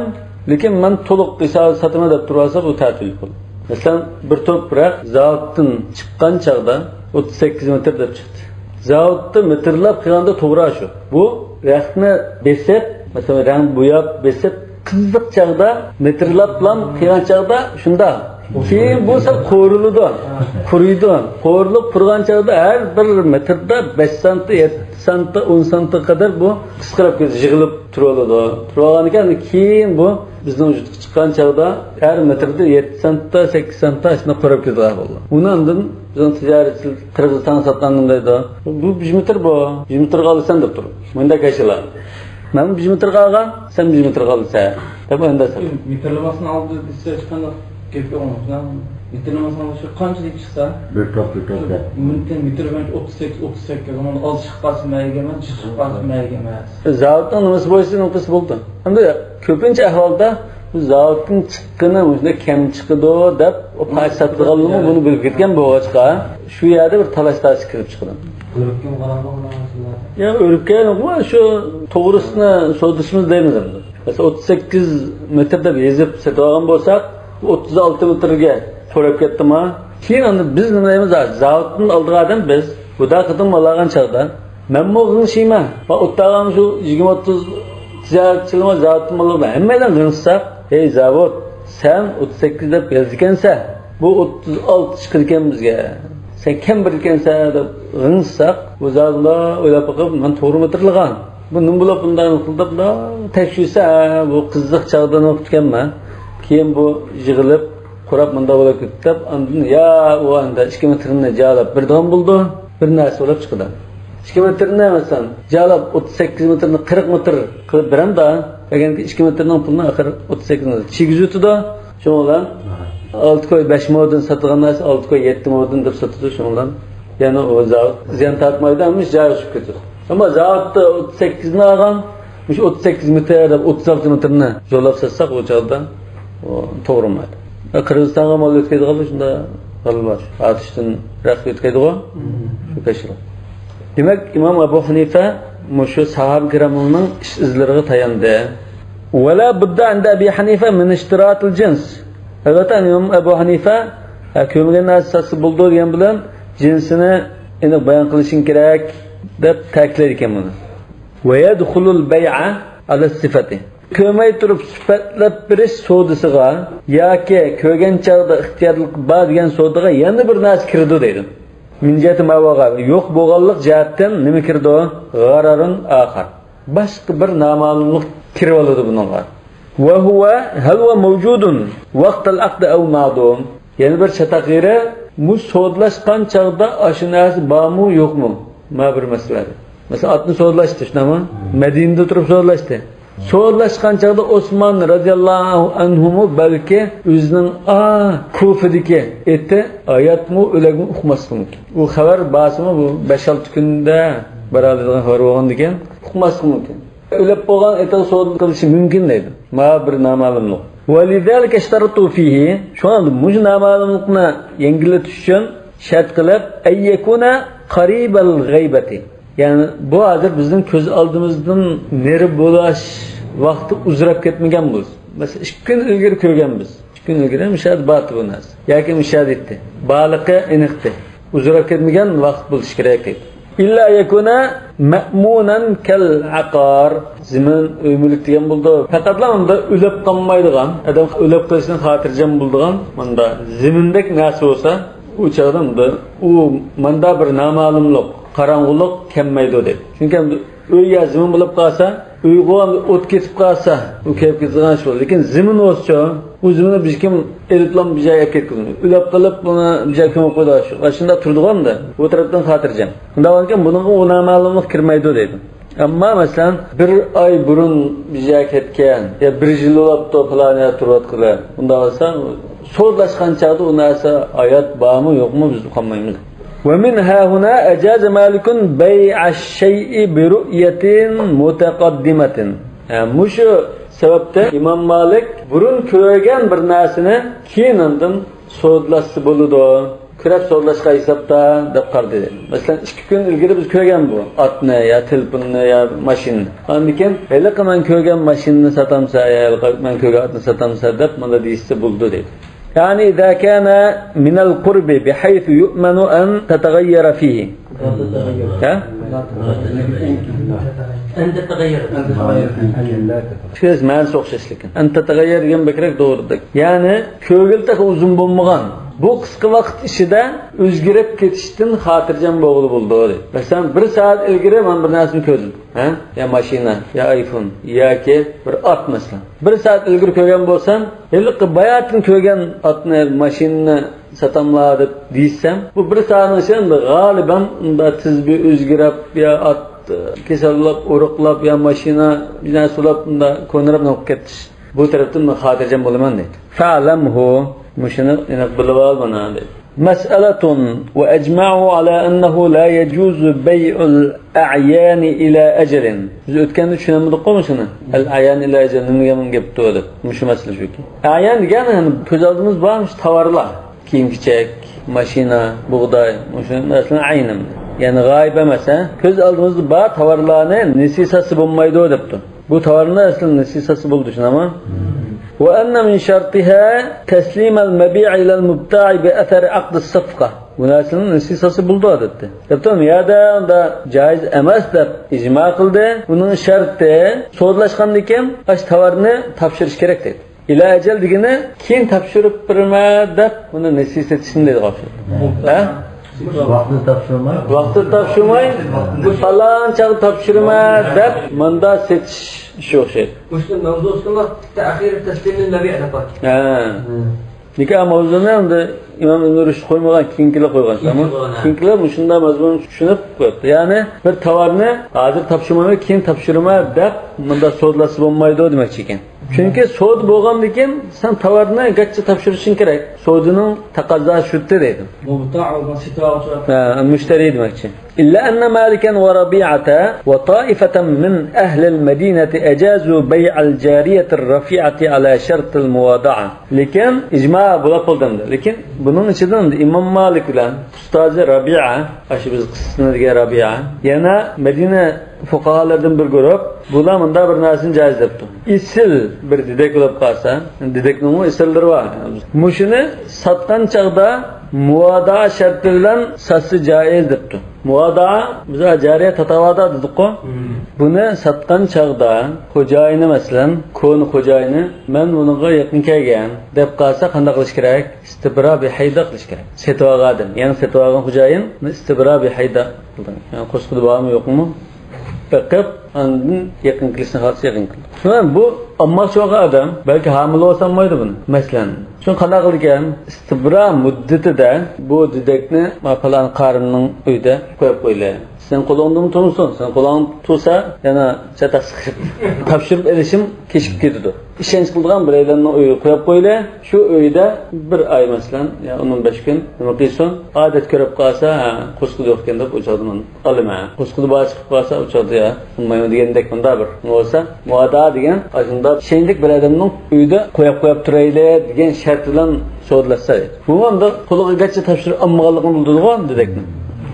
lekin men to'liq hisob sotaman deb tursa bu ta'til bo'ldi. Masalan, bir to'p raq zavoddan chiqqan chog'da 38 metr deb chiqdi. Zavodda metrlab qilganda to'g'ri shu. Bu raqni besib, masalan, rang bo'yab besib qiziq chog'da metrlab bilan qilgan chog'da shunda. Keyin bu sal qo'riladi, quriydi. Qo'rilib qurgan chog'da har bir metrda 5 santi, 7 santi, 10 santi qadar bu qisqarib ketadi, yig'ilib turadi. Turgan ekan, keyin bu bizning vujudga chiqqan chog'da har metrda 7 santda, 8 santda shuni qurib ketadi bo'ldi. Undan bizning tijoratchi Qirg'iziston sotgandim deydi. Bu 1 metr bu, 1 metrga olasan deb turib. Bunda kashilar. Men 1 metrga olgan, sen 1 metrga olasan. Deb unda sot. Metrlamasini oldi desa hech qanday gap yo'q. Metrlamasini shu qanchalik chiqsa, bir top bir top. Mumkin metr bo'yicha 38 38 uni oz chiqib qolsa mayga emas, chiqib qolsa mayga emas. Zavodning nimasi bo'lsa, nimasi bo'ldi. Endi ko'pincha ahvolda bu zavodning chiqqani o'shanda kam chiqadi deb o parcha sotganligini buni bilib ketgan bo'lg'achqa shu yerda bir talash tartish kirib chiqadi. O'ribga qarab Ya o'ribga yo'qmi shu to'g'risini so'rashimiz deymiz endi. Masalan 38 metr deb yozib sotib olgan bo'lsak, 36 metrga so'rab ketdimi? Keyin uni biz nima deymiz? Zavoddan oldigan odam biz xudo qidim olgan chog'da men bu g'ingshiyman. Va o'ttagan shu 20-30 tijoratchilar zavoddan olgan hammadan g'ingshsak, ey zavod, sen 38 deb yozgansan, bu 36 chiqar ekan bizga. Sen kim bir ekansan deb g'ingshsak, bu zavodda o'ylab boqib, men to'g'ri metrlagan. Bu nima bo'lib bundan qildi, tekshirsa, bu qiziq chog'dan o'qitganman. Keyin bu yig'ilib qurab bunda bo'lib ketdi deb, ondan ya u anda 2 metrni jalab birdan bo'ldi, bir narsa bo'lib chiqdi. 2 metrni masalan jalab 38 metrni 40 metr qilib beramda, deganki 2 metrning pulini axir 38 metr chegizib o'tdi. Shu bilan 6 koy 5 modun satilgan narsa 6 koy 7 modun deb sotadi. Shu bilan yana o zavod ziyon tortmaydi, ammo joyi tushib ketadi. Ammo zavodda 38 ni olgan, shu 38 metr deb 36 metrni zo'rlab satsak, o chog'da to'g'ri bo'lmaydi. Qirg'izistonga mol o'tkazadigan shunda g'alaba otishdan raqib o'tkazadigan shu peshroq. Demak, Imom Abu Hanifa shu sahoba kiramning ish izlariga tayandi. Wala budda inda Abi Hanifa min ishtiratil jins. Albatta Imom Abu Hanifa ko'milgan narsasi bo'ldi degan bilan jinsini aniq bayon qilishing kerak deb ta'kidlar ekan buni. Va yadkhulul bay'a ala sifati. Ko'may turib sifatlab berish savdosiga yoki ko'rgan chog'da ixtiyorlik bor degan savdoga yana bir narsa kirdi deydi. Min jihati mavag'a yo'q bo'lganlik jihatdan nima kirdi? G'ararun axar. Boshqa bir noma'lumlik kirib oladi buningga. Va huwa hal huwa mavjudun vaqt al-aqd aw ma'dum. Yana bir chataq yeri mu savdolashgan chog'da shu narsa bormi yo'qmi? Ma bir masala. Masalan otni savdolashdi, shundami? Madinada turib savdolashdi. Savdolashgan chog'da Osmon radhiyallohu anhu balki o'zining Kufadagi eti oyatmi o'lagmi uqmasligi mumkin. U xabar basimi bu 5-6 kunda boradigan xabar bo'lgan ekan, uqmasligi mumkin. O'lib bo'lgan eti savdo qilishi mumkin deydi. Ma bir noma'lumlik. Validalika ishtaratu fihi, shunga muj noma'lumlikni yengillatish uchun shart qilib ayyakuna qaribal g'aybati. Ya'ni bu hozir bizning ko'z oldimizdan neri bo'lash vaqti uzrab ketmagan biz. Masalan 2 kun ilgari ko'rganmiz. 2 kun ilgari mushahid batı bu narsa. Yoki mushahid etdi. Baliqi aniqdi. Uzrab ketmagan vaqt bo'lishi kerak deydi. Illa yakuna ma'munan kal aqar. Zimin uy-mulk degan bo'ldi. Faqatla unda o'lib qolmaydigan, odam o'lib qolishdan xotirjam bo'ladigan munda zimindek narsa bo'lsa, u chog'da unda u manda bir noma'lumlik, qorong'ulik kelmaydi deb. Chunki uy ya zimin bo'lib qolsa, uyga o't ketib qolsa, u kelib ketadigan ish bo'ladi. Lekin zimin bo'lsa, u ziminni biz kim eliplam bir joyga ketkizmaydi. Ulab qilib buni bir joyga ko'mib qo'ydi. Shunda turdigan-da, u tarafdan xotirjam. Unda ekan bunga u noma'lumlik kirmaydi deydi. Ammo masalan bir oy burun bir joyga ketgan, ya bir yil bo'libdi falon turayotganlar. Unda bo'lsa, so'zlashgan chog'da u narsa oyat bormi yo'qmi biz uqolmaymiz. ومن ها هنا أجاز مالك بيع الشيء برؤية متقدمة. Muşu sebepte İmam Malik burun ko'rgan bir narsani keyin ondan savdolashsa bo'ladi. Ko'rib savdolashga hisobda deb qaradi. Masalan 2 kun ilgari biz ko'rgan bu otni ya telefonni ya mashinani. Ondan keyin hali men ko'rgan mashinani sotamsa ya men ko'rgan otni sotamsa deb mana deyishsa bo'ldi deydi. يعني إذا كان من القرب بحيث يؤمن أن تتغير فيه. ها؟ أن تتغير. Söz ma'nosi o'xshash lekin. أن تتغير degan bakrak to'g'ridir. Ya'ni ko'ngil uzun bo'lmagan. Bu qisqa vaqt ichida o'zgarib ketishdan xotirjam bo'ldi bo'ldi. Masalan, 1 soat ilgari men bir narsani ko'rdim, ha? Ya mashina, ya iPhone, yoki bir ot masalan. 1 soat ilgari ko'rgan bo'lsam, hali bayatdan ko'rgan otni, mashinani sotamlar deb deysam, bu 1 soatning ichida g'oliban unda tez bir o'zgarib ya ot kasallab, o'riqlab ya mashina bir narsa bo'lib unda ko'nirib nima ketish. Bu tarafdan men xotirjam bo'laman deydi. Fa'lamhu مشن بالغال مسألة وأجمعوا على أنه لا يجوز بيع الأعيان إلى أجل. Biz o'tganda tushunamadik-ku shuni. Al-a'yan ila ajal nimaga bunga kelibdi deb. Shu masala shuki. A'yan degani hani ko'z oldimiz bormish tovarlar, kiyim-kechak, mashina, bug'doy, o'sha narsalar aynan. Ya'ni g'oyib emas, ko'z oldimizda bor tovarlarni nisisasi bo'lmaydi debdi. Bu tovarni asli nasisasi bo'ldi shunami? Va anna min shartiha taslim al-mabi' ila al-mubta'i bi athar aqd as-safqa. Bu narsaning nasisasi bo'ldi odatda. Debdi, ya da joiz emas deb ijmo qildi. Buning sharti savdolashgandan keyin ash tovarni topshirish kerak dedi. Ila ajal degani keyin topshirib berma deb buni nasisa etishni deydi o'xshaydi. Ha? Vaqtini topshirmay, vaqtini topshirmay, bu falon chaq topshirma deb manda setish ishi o'xshaydi. O'sha mavzusini ta'xir taslim al-mabi' deb. Ha. Nikoh mavzusini endi Imom Ibn Rushd qo'ymagan, keyingilar qo'ygan. Keyingilar shunda mazmun tushunib qo'yibdi. Ya'ni bir tovarni hozir topshirmay, keyin topshirma deb bunda savdolasi bo'lmaydi demoqchi ekan. Chunki savdo bo'lgandan keyin sen tovarni gachcha topshirishing kerak. Savdoning taqozosi shu deydi. Mushtari demoqchi. إلا أن مالكا وربيعة وطائفة من أهل المدينة أجازوا بيع الجارية الرفيعة على شرط المواضعة. لكن إجماع بلا قلدم. لكن bunun içinden İmam Malik bilan ustozi Rabi'a, aşı biz qissasini degan Rabi'a, yana Madina fuqarolardan bir guruh bular bunda bir narsani joiz debdi. Isil bir dedek bo'lib qolsa, dedekning isillari bor. Mushuni sotgan chaqda muvadaa sharti bilan satsa joiz debdi. Muvadaa biz jariya tatavada dedik-ku. Buni sotgan chaqda xo'jayini masalan, ko'ni xo'jayini men bunga yaqin kelgan deb qolsa qanday qilish kerak? Istibro bi hayda qilish kerak. Setib olgan, ya'ni setib olgan xo'jayin istibro bi hayda qildi. Ya'ni qo'sqidi bormi yo'qmi? Bakıp andın yakın kılışını kalsa yakın kıldı. Sonra bu amma çoğu adam belki hamile olsam mıydı bunu? Mesela. Şunu qanday qilgan? Istibro muddetida bu dedekni falan qarinning uyda qo'yib qo'ydi. Sen qo'lingda mı tursun? Sen qo'ling tursa yana chataq chiqib topshirib elishim kechib ketadi. Ishonch qilgan birovlarning uyi qo'yib qo'ydi. Shu uyda bir oy masalan, ya 15 kun nima qilsin? Odat ko'rib qolsa, ha, qo'sqidi yo'q ekan deb o'chadi mana. Olma. Qo'sqidi bor chiqib qolsa o'chadi ya. Unmayman degandek bunda bir bo'lsa, muada degan shunda shendik bir odamning uyda qo'yib qo'yib turayli degan shart bilan savdolashsa. Bu unda qo'liga gacha topshirib olmaganligini bildirdi-ku dedekni.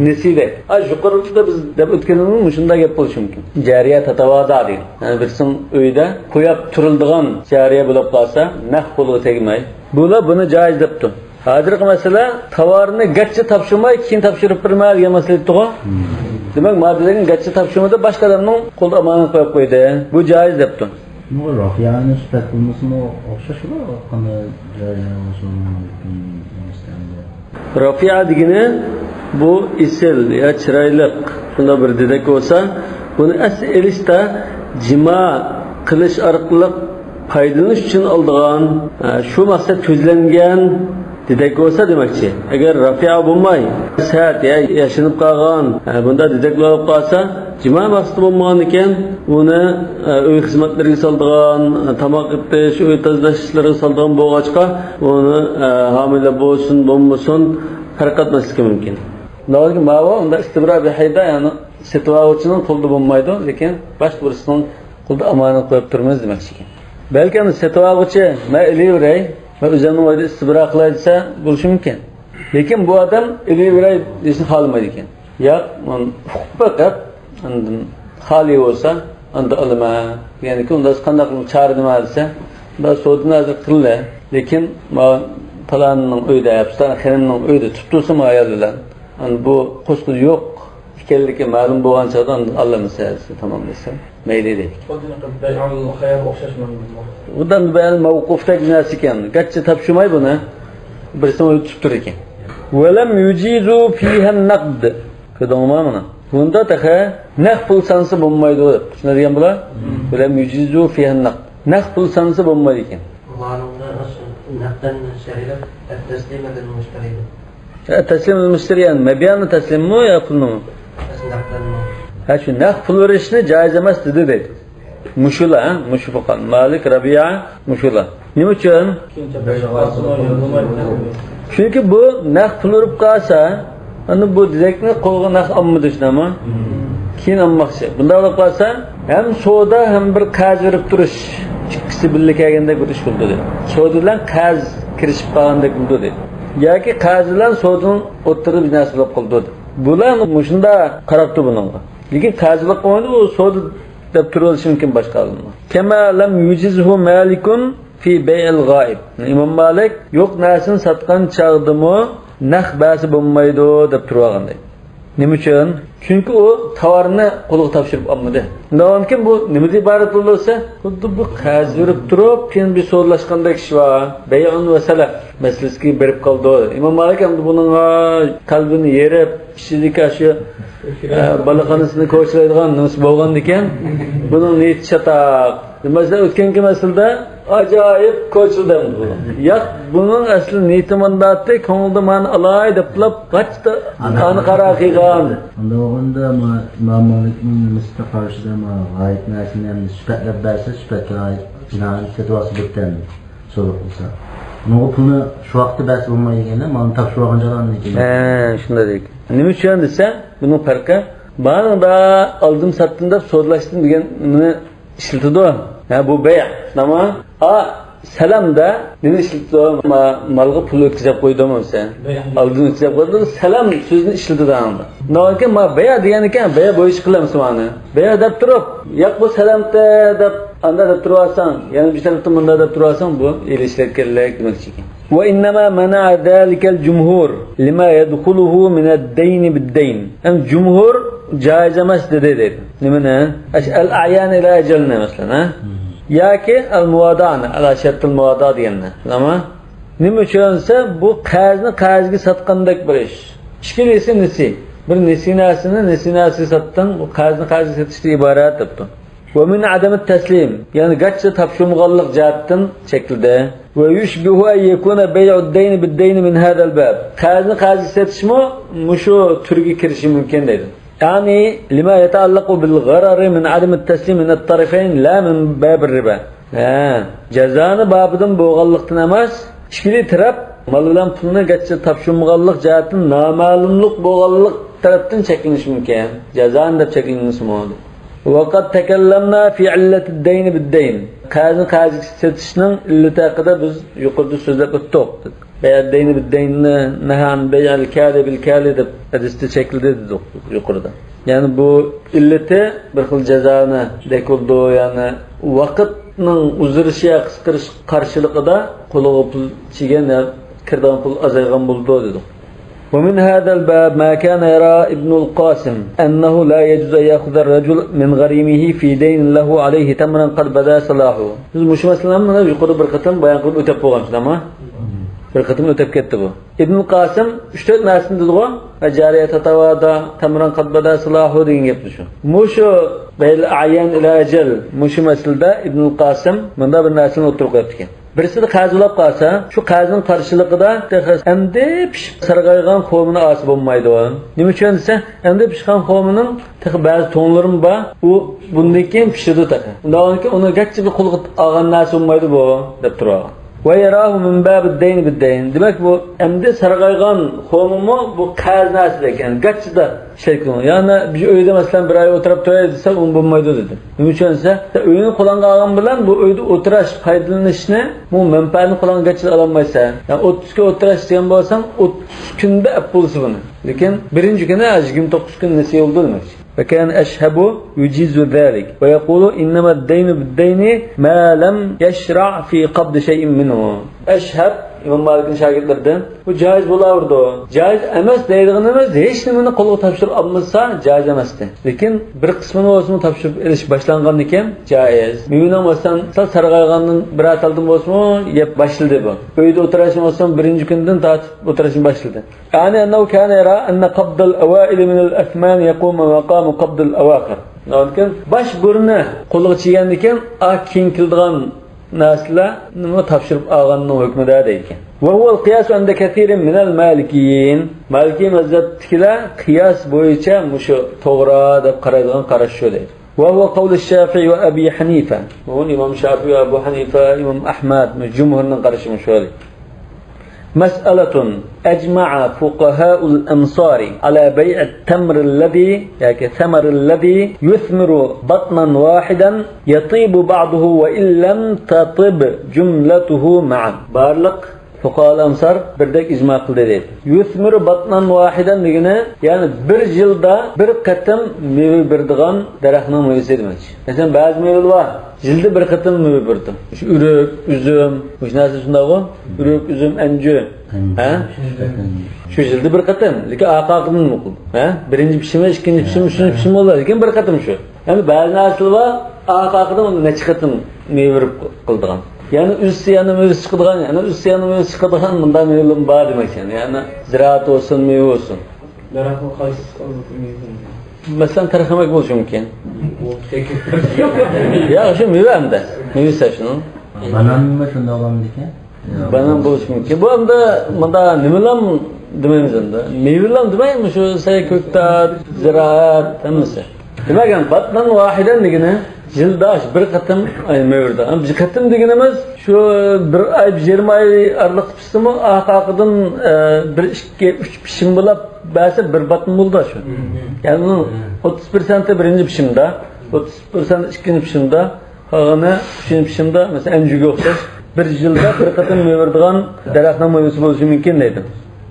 Nesiydi. Ay yuqorida biz deb o'tganimiz shunday gap bo'lishi mumkin. Jariya tatavada degan. Ya'ni birsin uyda qo'yib turildigan jariya bo'lib qolsa, naq qo'liga tegmay. Bular buni joiz debdi. Hozirgi masala tovarni gacha topshirmay, keyin topshirib berma degan masala edi-ku. Demak, moddalarni gacha topshirmada boshqa odamning qo'lida omonat qo'yib qo'ydi. Bu joiz debdi. Bu rafiyani sifat qilmasimi o'xshashmi? Qanday jariya bo'lsin? Rafiya degani bu isil ya chiroyliq shunda bir dedak bo'lsa, buni asli elishda jima qilish orqali foydalanish uchun oldigan, shu maqsad ko'zlangan dedak bo'lsa demakchi. Agar rafiya bo'lmay, sat ya yashinib qolgan, bunda dedak bo'lib qolsa, jima maqsadi bo'lmagan ekan, uni uy xizmatlariga soldigan, tomoq itish, uy tozalash ishlariga soldigan bo'lg'achqa, uni homila bo'lsin, bo'lmasin farq etmasligi mumkin. Lekin mava unda istibro bi hayda, ya'ni setib oluvchining qo'lida bo'lmaydi, lekin boshqa birisining qo'lida omonat qo'yib turamiz demoqchi ekan. Balki uni setib oluvchi men ilaveray, men o'zimning uyda istibro qilay desa bo'lishi mumkin. Lekin bu odam ilaveray deyishni xohlamaydi ekan. Yo'q, men huquq boqib, undan xoli bo'lsa, unda olma. Ya'ni unda qanday qilib chora nima desa, unda savdo nazar qildi, lekin falanning uyda, piston xonimning uyda tutib tursa ayol bilan, bu qo'sqi yo'q ekanligi ma'lum bo'lgan chog'da ollamasa tamom desa, mayli deydi. Undan bayan mavqufdagi narsa ekan. Garchi topshirmay buni birisini o'zi tutib tur ekan. Valam yujizu fiha an-naqd. Ko'rdingmi buni? Bunda taxa naq pul sansa bo'lmaydi deb. Shuna degan bular? Valam yujizu fiha an-naqd. Naq pul sansa bo'lmaydi ekan. نقدا شريرا التسليم للمشتري. التسليم للمشتري يعني مبيعni taslimmi yo pulni? Ha, shu naq pul berishni joiz emas dedi deydi. Mushula, mushu fuqaho Malik, Rabi'a, mushula. Nima uchun? Chunki bu naq pul berib qolsa, ana bu dedakni qo'lga naq olmadi shunami? Keyin olmoqchi. Bunday bo'lib qolsa, ham savdo ham bir qarz berib turish ikkisi birga kelgandek bir ish bo'ldi dedi. Savdo bilan qarz kirishib qolgandek bo'ldi dedi. Yoki qarz bilan savdoning o'tirib bir narsa bo'lib qoldi dedi. Bular shunda qarabdi buningga. Lekin qarzlik qilmaydi, u savdo deb turilishi mumkin boshqa olimlar. Kema lam yujizhu Malikun fi bey'il g'oib. İmom Malik yo'q narsani sotgan chog'dimi naq ba'si bo'lmaydi deb turib olgan deydi. Nima uchun? Chunki u tovarni qo'liga topshirib olmadi. Undan keyin bu nimadan iborat bo'lsa, xuddi bu qarz berib turib, keyin bir so'zlashgandek ish va bay'un va salaf masalasiga berib qoldi. İmom Malik endi buning qalbini yerib, ichidagi shu baliqxonasini ko'chilaydigan nimasi bo'lgan ekan, buning niyati chatoq. Masalan, o'tgangi masalada ajoyib ko'childi bu. Yo'q, buning asli niyati mandatdi, ko'ngilda man alay deb qachta qani qara qilgan. Unda bo'lganda İmom Malikning nimasida qarshida g'oyib narsani ham sifatlab bersa, sifatga oid binoan sotib olsa bittani so'roq qilsa. Uni pulni shu vaqtda bersa bo'lmaydi, molni topshirib olgan joydan keyin. Ha, shunday deydi. Nima uchun desa, buning farqi ba'zida oldim sotdim deb so'zlashdim deganni ishlatadi. Ha, bu bay', nima? A salamda nima ishlatadi? Molga pul o'tkazib qo'ydimi sen? Oldin o'tkazib qo'ydi, salam so'zini ishlatadi anda. Lekin ma bay' degan ekan, bay' bo'yicha qilamiz mani. Bay' deb turib, yo'q bu salamda deb anda deb turib olsang, yana bir tarafdan bunda deb turib olsang, bu ishlatganlik demoqchi ekan. وإنما منع ذلك الجمهور لما يدخله من الدين بالدين. Hem cumhur caiz emas dedi dedi. Nimani? El-a'yan ila ecelne mesela. Ha? Yoki el-muvada'ni, ala şartıl muvada deganni. Ama nima uchunsa bu qarzni qarzga sotgandek bir ish. Ikkilisi nisi. Bir nesinasini nesinasiga sotding, bu qarzni qarzga sotishdan iborat debdi. Ve min adem teslim, yani gaçça tapşırmaganlık cihettin çekildi. Ve yushbihu en yekuna bey'ud deyni bid-deyni min hada'l bab. Qarzni qarzga satishmi muşu türge kirishi mumkin dedi. Yani lima yeta'allaqu bil gharari min adem teslim min at-tarafayn la min bab ar-riba. Ha, cezanı babından bo'lganlikdan emas, ikkili taraf mal bilan pulni gaçça tapşırmaganlık cihettin namalumluk bo'lganlik tarafdan cheklanishi mumkin. Cezanı deb cheklanishi mumkin. وقد تكلمنا في علة الدين بالدين. Qarzni qarzga satishning illati haqida biz yuqorida so'zlab o'tdik. Bay' dayni bid-daynni nahan bay'al kali bil kali deb hadisda chekildi dedik yuqorida. Ya'ni bu illati bir xil jazoni dek bo'ldi, ya'ni vaqtning uzrishi yo qisqarish qarshiligida qo'liga pul chigan kirgan pul azaygan bo'ldi dedik. ومن هذا الباب ما كان يرى ابن القاسم أنه لا يجوز أن يأخذ الرجل من غريمه في دين له عليه تمرا قد بدا صلاحه. Biz mushu masalani mana yuqorida bir qatim bayon qilib o'tib bo'lganmiz, ama bir qatim o'tib ketdi bu. İbn Qasim 3-4 narsani dedi-ku, jariya tatavada tamran qad bada salahu degan gapni shu. Mushu bayl ayan ila ajal mushu masalada İbn Qasim bunda bir narsani o'tirib qo'yibdi ekan. Birisida qarz bo'lib qolsa, shu qarzning qarshiligida endi pishib sarg'aygan xomini osi bo'lmaydi. Nima uchun desa, endi pishgan xomining ba'zi to'nlarim bor, u bundan keyin pishadi taqa. Undan keyin uni gachchi bir qo'lga olgan narsa bo'lmaydi bu deb turadi. Ve yarahu min bab-id-dayn bid-dayn. Demak bu endi sarg'aygan xomimi bu qarz narsa ekan, gachchida ishlaydi. Ya'ni bir uyda masalan bir oy o'tirib turay desa, un bo'lmaydi dedi. Nima uchun desa, uyni qo'lga olgan bilan bu uyda o'tirash, foydalanishni, bu manfaatni qo'lga gachchida ololmaysan. Ya'ni 30 kun o'tirash degan bo'lsang, 30 kunda ap bo'lsa buni. Lekin birinchi kuni 29 kun nasiya bo'ldi demoqchi. وكان أشهب يجيز ذلك ويقول إنما الدين بالدين ما لم يشرع في قبض شيء منه. أشهب İmam Malik'in şagirdlerinden bu caiz bo'laverdi. Caiz emas deydiganimiz hech nimani qo'lga topshirib olmasa caiz emasdi. Lekin bir qismini bo'lsin topshirib olish boshlangandan keyin caiz. Mevini masalan sal sarg'aygandan bir ataldim bo'lsin yeb boshladi bu. Uyda o'tirishim bo'lsin birinchi kundan tortib o'tirishim boshladi. Yani annahu kana yara anna qabd al-awail min al-athman yaqumu maqam qabd al-awakhir. Lekin bosh burni qo'lga chigandan keyin keyin keladigan narsalar nima topshirib olganning hukmida deydi. Ve huvel qiyas ende kesirin minel malikiyin. Maliki mazhabdagilar qiyas bo'yicha mushu to'g'ri deb qaraydigan qarash shu deydi. Ve huve qavlu Şafii ve Ebi Hanife. Bu İmam Şafii ve Ebu Hanife, İmam Ahmad, cumhurning qarashi mushu deydi. مسألة أجمع فقهاء الأمصار على بيع التمر الذي يعني ثمر الذي يثمر بطنا واحدا يطيب بعضه وإن لم تطب جملته معا. بارلق Fuqaha amsar birdek ijma qildi deydi. Yusmiru batnan vahidan degani, ya'ni bir yilda bir qatim meva beradigan daraxtning mevasi demak. Masalan, ba'zi mevalar bor, yilda bir qatim meva berdi. Shu uruk, uzum, shu narsa shunday-ku. Uruk, uzum, anju. Ha? Shu yilda bir qatim, lekin aqaqdan qildi. Ha? Birinchi pishimi, ikkinchi pishimi, uchinchi pishimi bo'ladi, lekin bir qatim shu. Ya'ni ba'zi narsalar bor, aqaqdan necha qatim meva berib qildigan. Yani üst yanı meyve çıkıdığan, yani üst yanı meyve çıkıdığan bundan meyvelim var demek yani. Yani ziraat olsun, meyve olsun. Daraxtın qaysi meyve? Mesela tarxamak bo'lishi mumkin. Ya şu meyve hem de. Meyve şunun. Bananmı shunday bo'lamidi? Banan bo'lishi mumkin. Bu hem de bunda nimalar demaymiz endi. Meyvelar demaymiz şu say köktat, ziraat hammasi. Demak, yani batnan vahidan degani yilda bir qatim meyve. Bir qatim deganimiz şu bir ay, 20 ay araliq pishdimi, aqaqidan bir 2 3 pishim bo'lib, ba'zi bir batın bo'ldi shu. Ya'ni bunun 30% birinchi pishimda, 30% ikkinchi pishimda, qolgani uchinchi pishimda, masalan, anjuga o'xshash bir yilda bir qatim meva beradigan daraxtning mevasi bo'lishi mumkin deydi.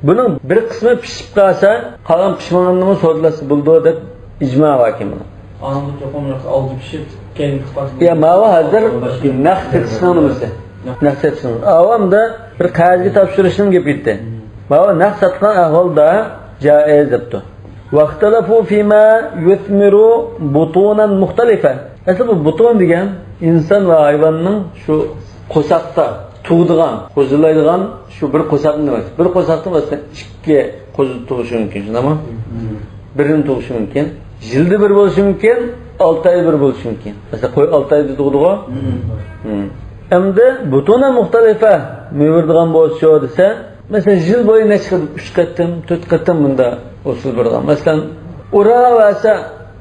Buning bir qismi pishib qolsa, qolgan pishmaganini so'ralasa bo'ldi deb ijmo hokim buni. Anında to'qim yo'q, oldi pishib, keyin qisqasi. Ya mava hazır naq satishning nimasi? Naq satishning. Avamda bir qog'ozga topshirishning gap ketdi. Mava naq satgan ahvolda jaiz debdi. Vaqtalafu fima yuthmiru butunan mukhtalifa. Asli bu butun degan inson va hayvonning shu qo'saqda tug'digan, qo'zilaydigan shu bir qo'saqni demak. Bir qo'saqda masalan ikki qo'zi tug'ishi mumkin, shundaymi? Birini tug'ishi mumkin. Yilda bir bo'lishi mumkin, 6 ay bir bo'lishi mumkin. Masalan, qo'y 6 oyda tug'di-ku. Endi butuna muhtalifa meva bo'lsa desa, masalan, yil bo'yi necha xil 3 qatim, 4 qatim bunda usul bergan. Masalan, ura vasa,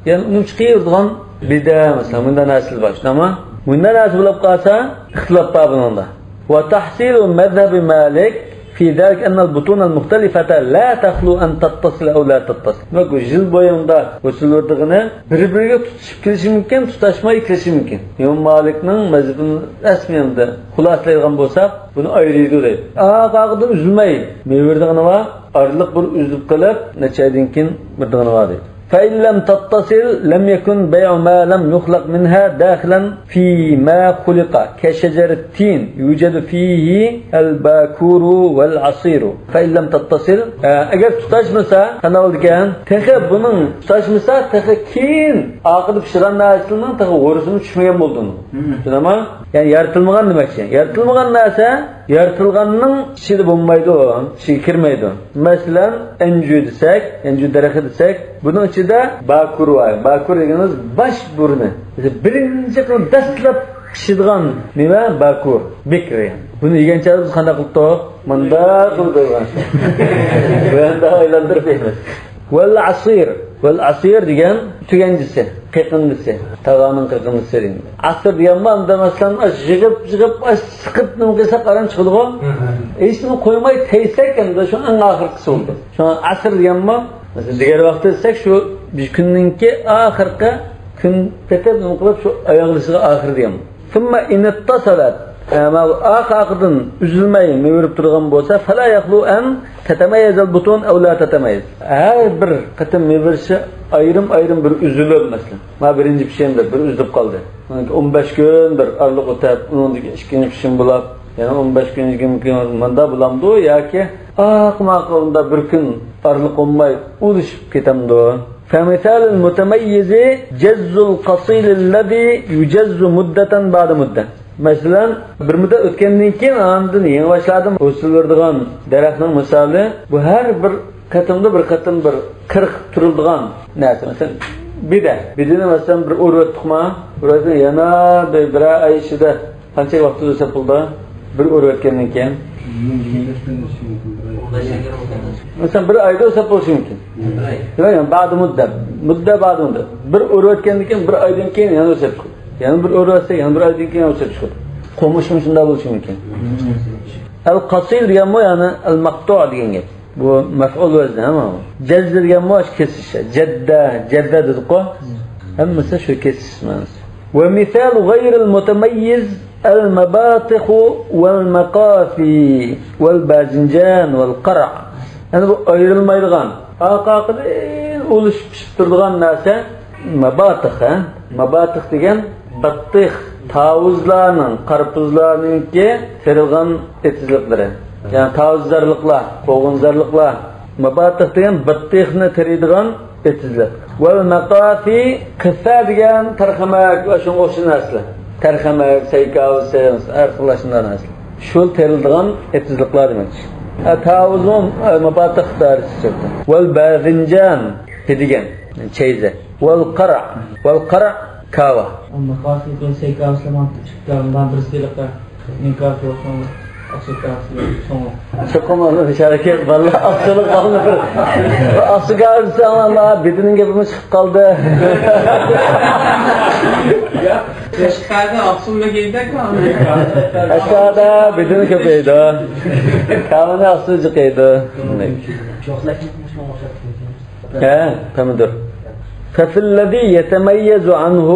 ya'ni uni chiqaradigan bida, masalan, bunda nasl bor, shundaymi? Bunda nasl bo'lib qolsa, ixtilof bor bunda. Va tahsilu mazhabi Malik في ذلك أن البطون المختلفة لا تخلو أن تتصل أو لا تتصل. Bak yıl boyunda usullardığını birbiriyle tutuşup kelishi mumkin, tutashmay kelishi mumkin. İmam Malikning mazhabini rasmiyanda xulosalaydigan bo'lsak, buni ayirdi deydi. Aqaqdan uzilmay meva var, araliq bir uzilib qilib, necha oydan keyin birdig'ini var deydi. فإن لم تتصل لم يكن بيع ما لم يخلق منها داخلا فيما خلق كشجر التين يوجد فيه الباكور والعصير. فإن لم تتصل agar tutashmasa qanday bo'ldi ekan? Tehi bunun tutashmasa tehi keyin oqida pishirgan narsaning tehi o'risini tushmagan bo'ldi. Tushunami? Ya'ni yaratilmagan demakchi. Yaratilmagan narsa yaratilganning ichida bo'lmaydi, ichiga kirmaydi. Masalan, anju desak, anju daraxti desak, buning ichida bakur var. Bakur deganimiz baş burnu. Birinchi qilib dastlab pishadigan meva bakur, bekr yani. Buni yegancha biz qanday qilib munda qilib qo'ygan. Bu endi aylantirib yeymiz. Val asir, val asir degan tuganchisi, qiqindisi, tag'aning qiqindisi degan. Asir degan bunda masalan yig'ib yig'ib siqib nima qilsak qaram chiqadi-ku. Hech nima qo'ymay teysak endi shu eng oxirgisi bo'ldi. Shu asr deganmi? Masalan, diğer vaqtda desak shu bir kunninki oxirgi kun tetib nima qilib shu oyoqlisiga oxir degan. Thumma in ittasalat aqaqdan uzilmay meva turgan bo'lsa, fala yaqlu an tatamayazal butun aw la tatamayaz. Har bir qatim mevasi ayrim-ayrim bir uzilib masalan. Ma birinchi pishimda bir uzilib qoldi. 15 kun bir araliq o'tib, undan ikkinchi pishim bo'lib, yana 15 kun 20 kun munda bo'lamdi yoki aqma-aqunda bir kun araliq olmay ulishib ketamdi. فمثال المتميز جز القصيل الذي يجز مدة بعد مدة. Masalan, bir muddat o'tgandan keyin andan yeni boshladim o'siladigan daraxtning misoli bu har bir qatimda bir qatim bir qirq turiladigan narsa. Masalan, bida. Bidini masalan bir o'rvatdiqmi? O'rvatgan yana bir oy ichida qancha vaqt o'tsa pulda bir o'rvatgandan keyin masalan bir oyda o'sib bo'lishi mumkin. Demak, ba'di muddat, muddat ba'di muddat. Bir o'rvatgandan keyin bir oydan keyin yana o'sib chiqadi. Yana bir o'rvatsa, yana bir oydan keyin o'sib chiqadi. Qo'mishim shunday bo'lishi mumkin. Al-qasil degan bu ya'ni al-maqtu' degan gap. Bu maf'ul vazni hamma. Jazz degan bu kesish. Jadda, jadda dedik-ku. Hammasi shu kesish ma'nosi. Va misal g'ayr al-mutamayyiz المباطخ والمقافي والباذنجان والقرع. Yani bu ayrılmaydigan, arka-arkadan uluşup pişip turadigan narsa mabatih. Mabatih degan battih, tavuzlarning, qarpuzlarninki terilgan etizliklari. Yani tavuzlarlıklar, qo'g'inzarlıklar. Mabatih degan battihni teriydigan etizlik. Vel maqafi qissa degan tarxamak va shunga o'xshagan narsalar. Tarxamak, saykavsi, har xil shunday narsalar. Shu terildigan etizliklar demakchi. Tavuzun mabatih darsi chiqdi. Vel bazinjan degan cheyza. Vel qara, vel qara kava. Maqafi degan saykavsi chiqqandan birisi yilqa nikah bo'lgan. Çıkmadı dışarı vallahi asılık kaldı bir. Aslı kaldı ama bedinin gapimi çıkıp kaldı. Aşağıda asılma giydik mi? Aşağıda bedini köpeydi. Kavani aslı çıkıydı. He, tamamdır. فَفِي يَتَمَيَّزُ عَنْهُ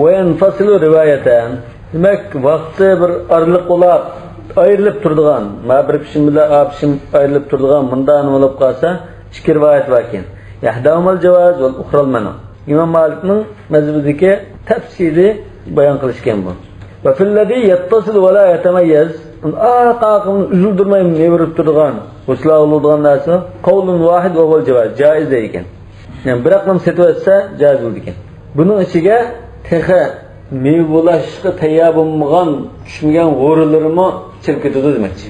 وَيَنْفَصِلُ رِوَايَتًا. Demek vaqti bir arliq olab ayrilib turadigan, ma bir pishim bilan a pishim ayrilib turadigan bundan bo'lib qolsa, ikki rivoyat bor ekan. Yahdahumul javoz vel ukhral mana. İmam Malikning mazhabidagi tafsili bayon qilishgan bu. Va fillazi yattasil va la yatamayyaz. Arqa-arqani uzildirmay nevirib turadigan, husla bo'ladigan narsa qavlun vahid va huval javoz joiz ekan. Yani biroqlam setib etsa joiz bo'ldi ekan. Buning ichiga texa meva bo'lishga tayyor bo'lmagan, tushmagan g'o'rilarimi kirib ketadi demakchi.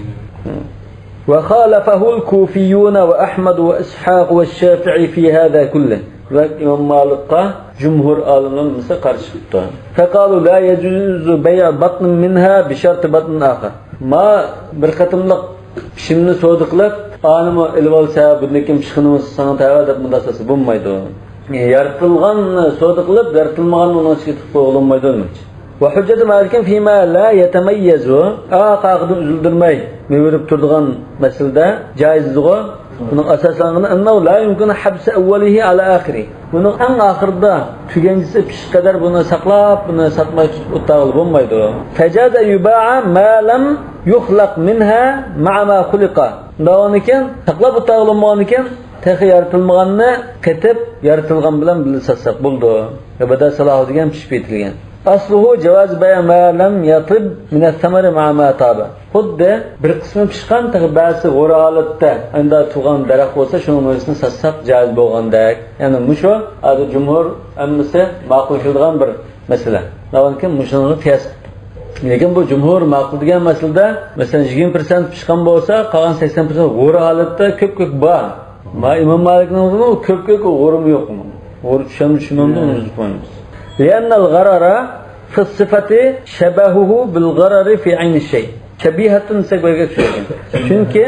Va xalafahu al-kufiyun va Ahmad va Ishaq va Shafi'i fi hada kulli. Va İmam Malikqa cumhur olimlar misal qarshi chiqdi. Faqalu la yajuzu bay' batn minha bi shart batn akhar. Ma bir qatimliq pishimni savdo qilib, animi ilib olsa, bundan keyin pishqinimiz sana tava deb bunday sotsa bo'lmaydi. Yaratilganni savdo qilib, yaratilmaganni uning ichiga tiqib qo'yilmaydi demakchi. Va hujjatu Malikin fima la yatamayyazu aqaqdan uzildirmay mevirib turadigan masalada joizlig'i buning asoslangani annahu la yumkinu habs awwalihi ala akhiri. Buning eng oxirida tuganchisi pishish qadar buni saqlab, buni sotmay tutib o'tag'ili bo'lmaydi. Fajaza yuba'a ma lam yuxlaq minha ma'a ma xuliqa. Bundan ekan saqlab o'tag'ili bo'lmagan ekan, tehi yaratilmaganni qetib yaratilgan bilan birga satsak bo'ldi. Va bada salahu degan pishib yetilgan. Asluhu javoz bay' ma lam yatib min as-samari ma'a ma taba. Xuddi bir qismi pishgan, ba'zi g'o'ra holatda unda tug'an daraxt bo'lsa, shuning mevasini satsak joiz bo'lgandek. Ya'ni mushu hozir jumhur hammasi ma'qul qiladigan bir masala. Lekin mushuni qiyos. Lekin bu jumhur ma'qul degan masalada, masalan 20% pishgan bo'lsa, qolgan 80% g'o'ra holatda ko'p-ko'p bor. Ma İmam Malikning ko'p-ko'p g'o'rim yo'q. G'o'ri tushami tushmamdi uni uzib qo'yamiz. لأن الغرر في الصفة شبهه بالغرر في عين الشيء. شبيهة desek tushgan. Chunki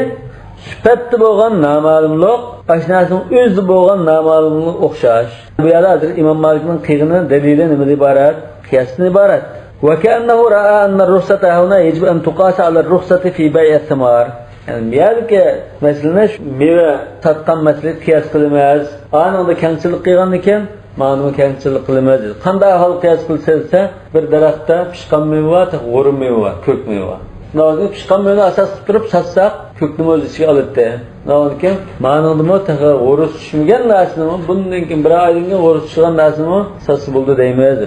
sifatda bo'lgan noma'lumlik, oshnasining o'zi bo'lgan noma'lumlik o'xshash. Bu yerda hozir İmam Malikning qig'ini dalili nimadan iborat? Qiyosdan iborat. Va ka'annahu ra'a anna ar-ruhsata huna yajib an tuqasa 'ala ar-ruhsati fi bay' ath-thimar. Yani bu yerdagi masalani meva sotgan masala qiyos qilamiz. Anında kamchilik qilgan ekan, ma'nuni kamchilik qilamiz. Qanday hol qiyos qilsa desa, bir daraxtda pishgan meva, g'o'ri meva, ko'k meva. Navbatda pishgan mevani asos qilib turib satsak, ko'kni o'z ichiga oladi. Navbatda ma'nuni g'o'ri tushmagan narsani, bundan keyin bir oydan keyin g'o'ri tushgan narsani satsa bo'ldi deymiz.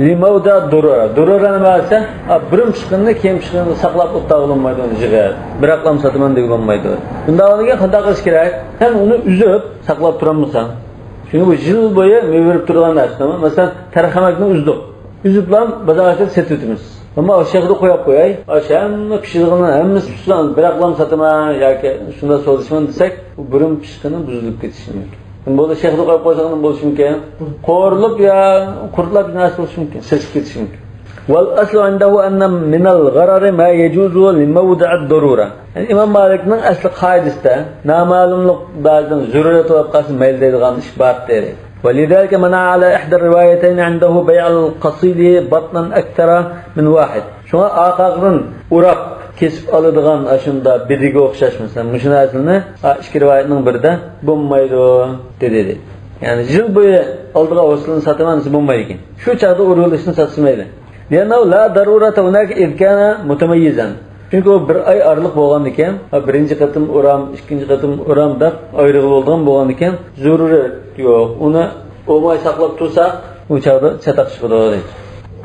Limavda durura. Durura nima desa, birim pishqinni keyin pishqinni saqlab o'tag'ilmaydi uni jig'ar. Biroqlam sotaman deb bo'lmaydi. Bunda o'rniga qanday qilish kerak? Sen uni uzib saqlab turolmasan. Chunki bu yil bo'yi meva berib turgan narsa. Masalan, tarxamakni uzdik. Uziblam bozorga sotib o'tamiz. Ammo o'sha yerda qo'yib qo'yay, o'sha hamma pishirganlar hammasi pishgan, biroqlam sotaman yoki shunda sotishman desak, u birim pishqini buzilib ketishi mumkin. Bo'ldi shehda qo'yib qo'ysak nima bo'lishi mumkin? Qo'rilib yo qurtlab narsa bo'lishi mumkin, sesib ketishi mumkin. Val aslu indahu anna min al-gharar ma yajuzu li mawdi' ad-darura. Yani İmam Malikning asli qoidasida noma'lumlik ba'zan zarurat bo'lib qolsa mayli deydigan ish bor deydi. ولذلك منع على إحدى الروايتين عنده بيع القصيد بطنا أكثر من واحد. Shunga aqaqdan urab kesib oladigan ashunda bidiga o'xshash masalan mushuni aslini ikki rivoyatning birida bo'lmaydi dedi. Yani yil bo'yi oldiga hosilini sotaman desa bo'lmaydi ekan. Shu chaqda urilishni sotsa mayli. لأنه لا ضرورة هناك إذ كان متميزا. Çünkü o bir ay aralık bolğan ekan, birinci katım oram, ikinci katım oram deb ayrı bolğan bolğan ekan, zarurat yo'q. Uni olmay saqlab tursak, u chaqda chataq chiqadi deydi.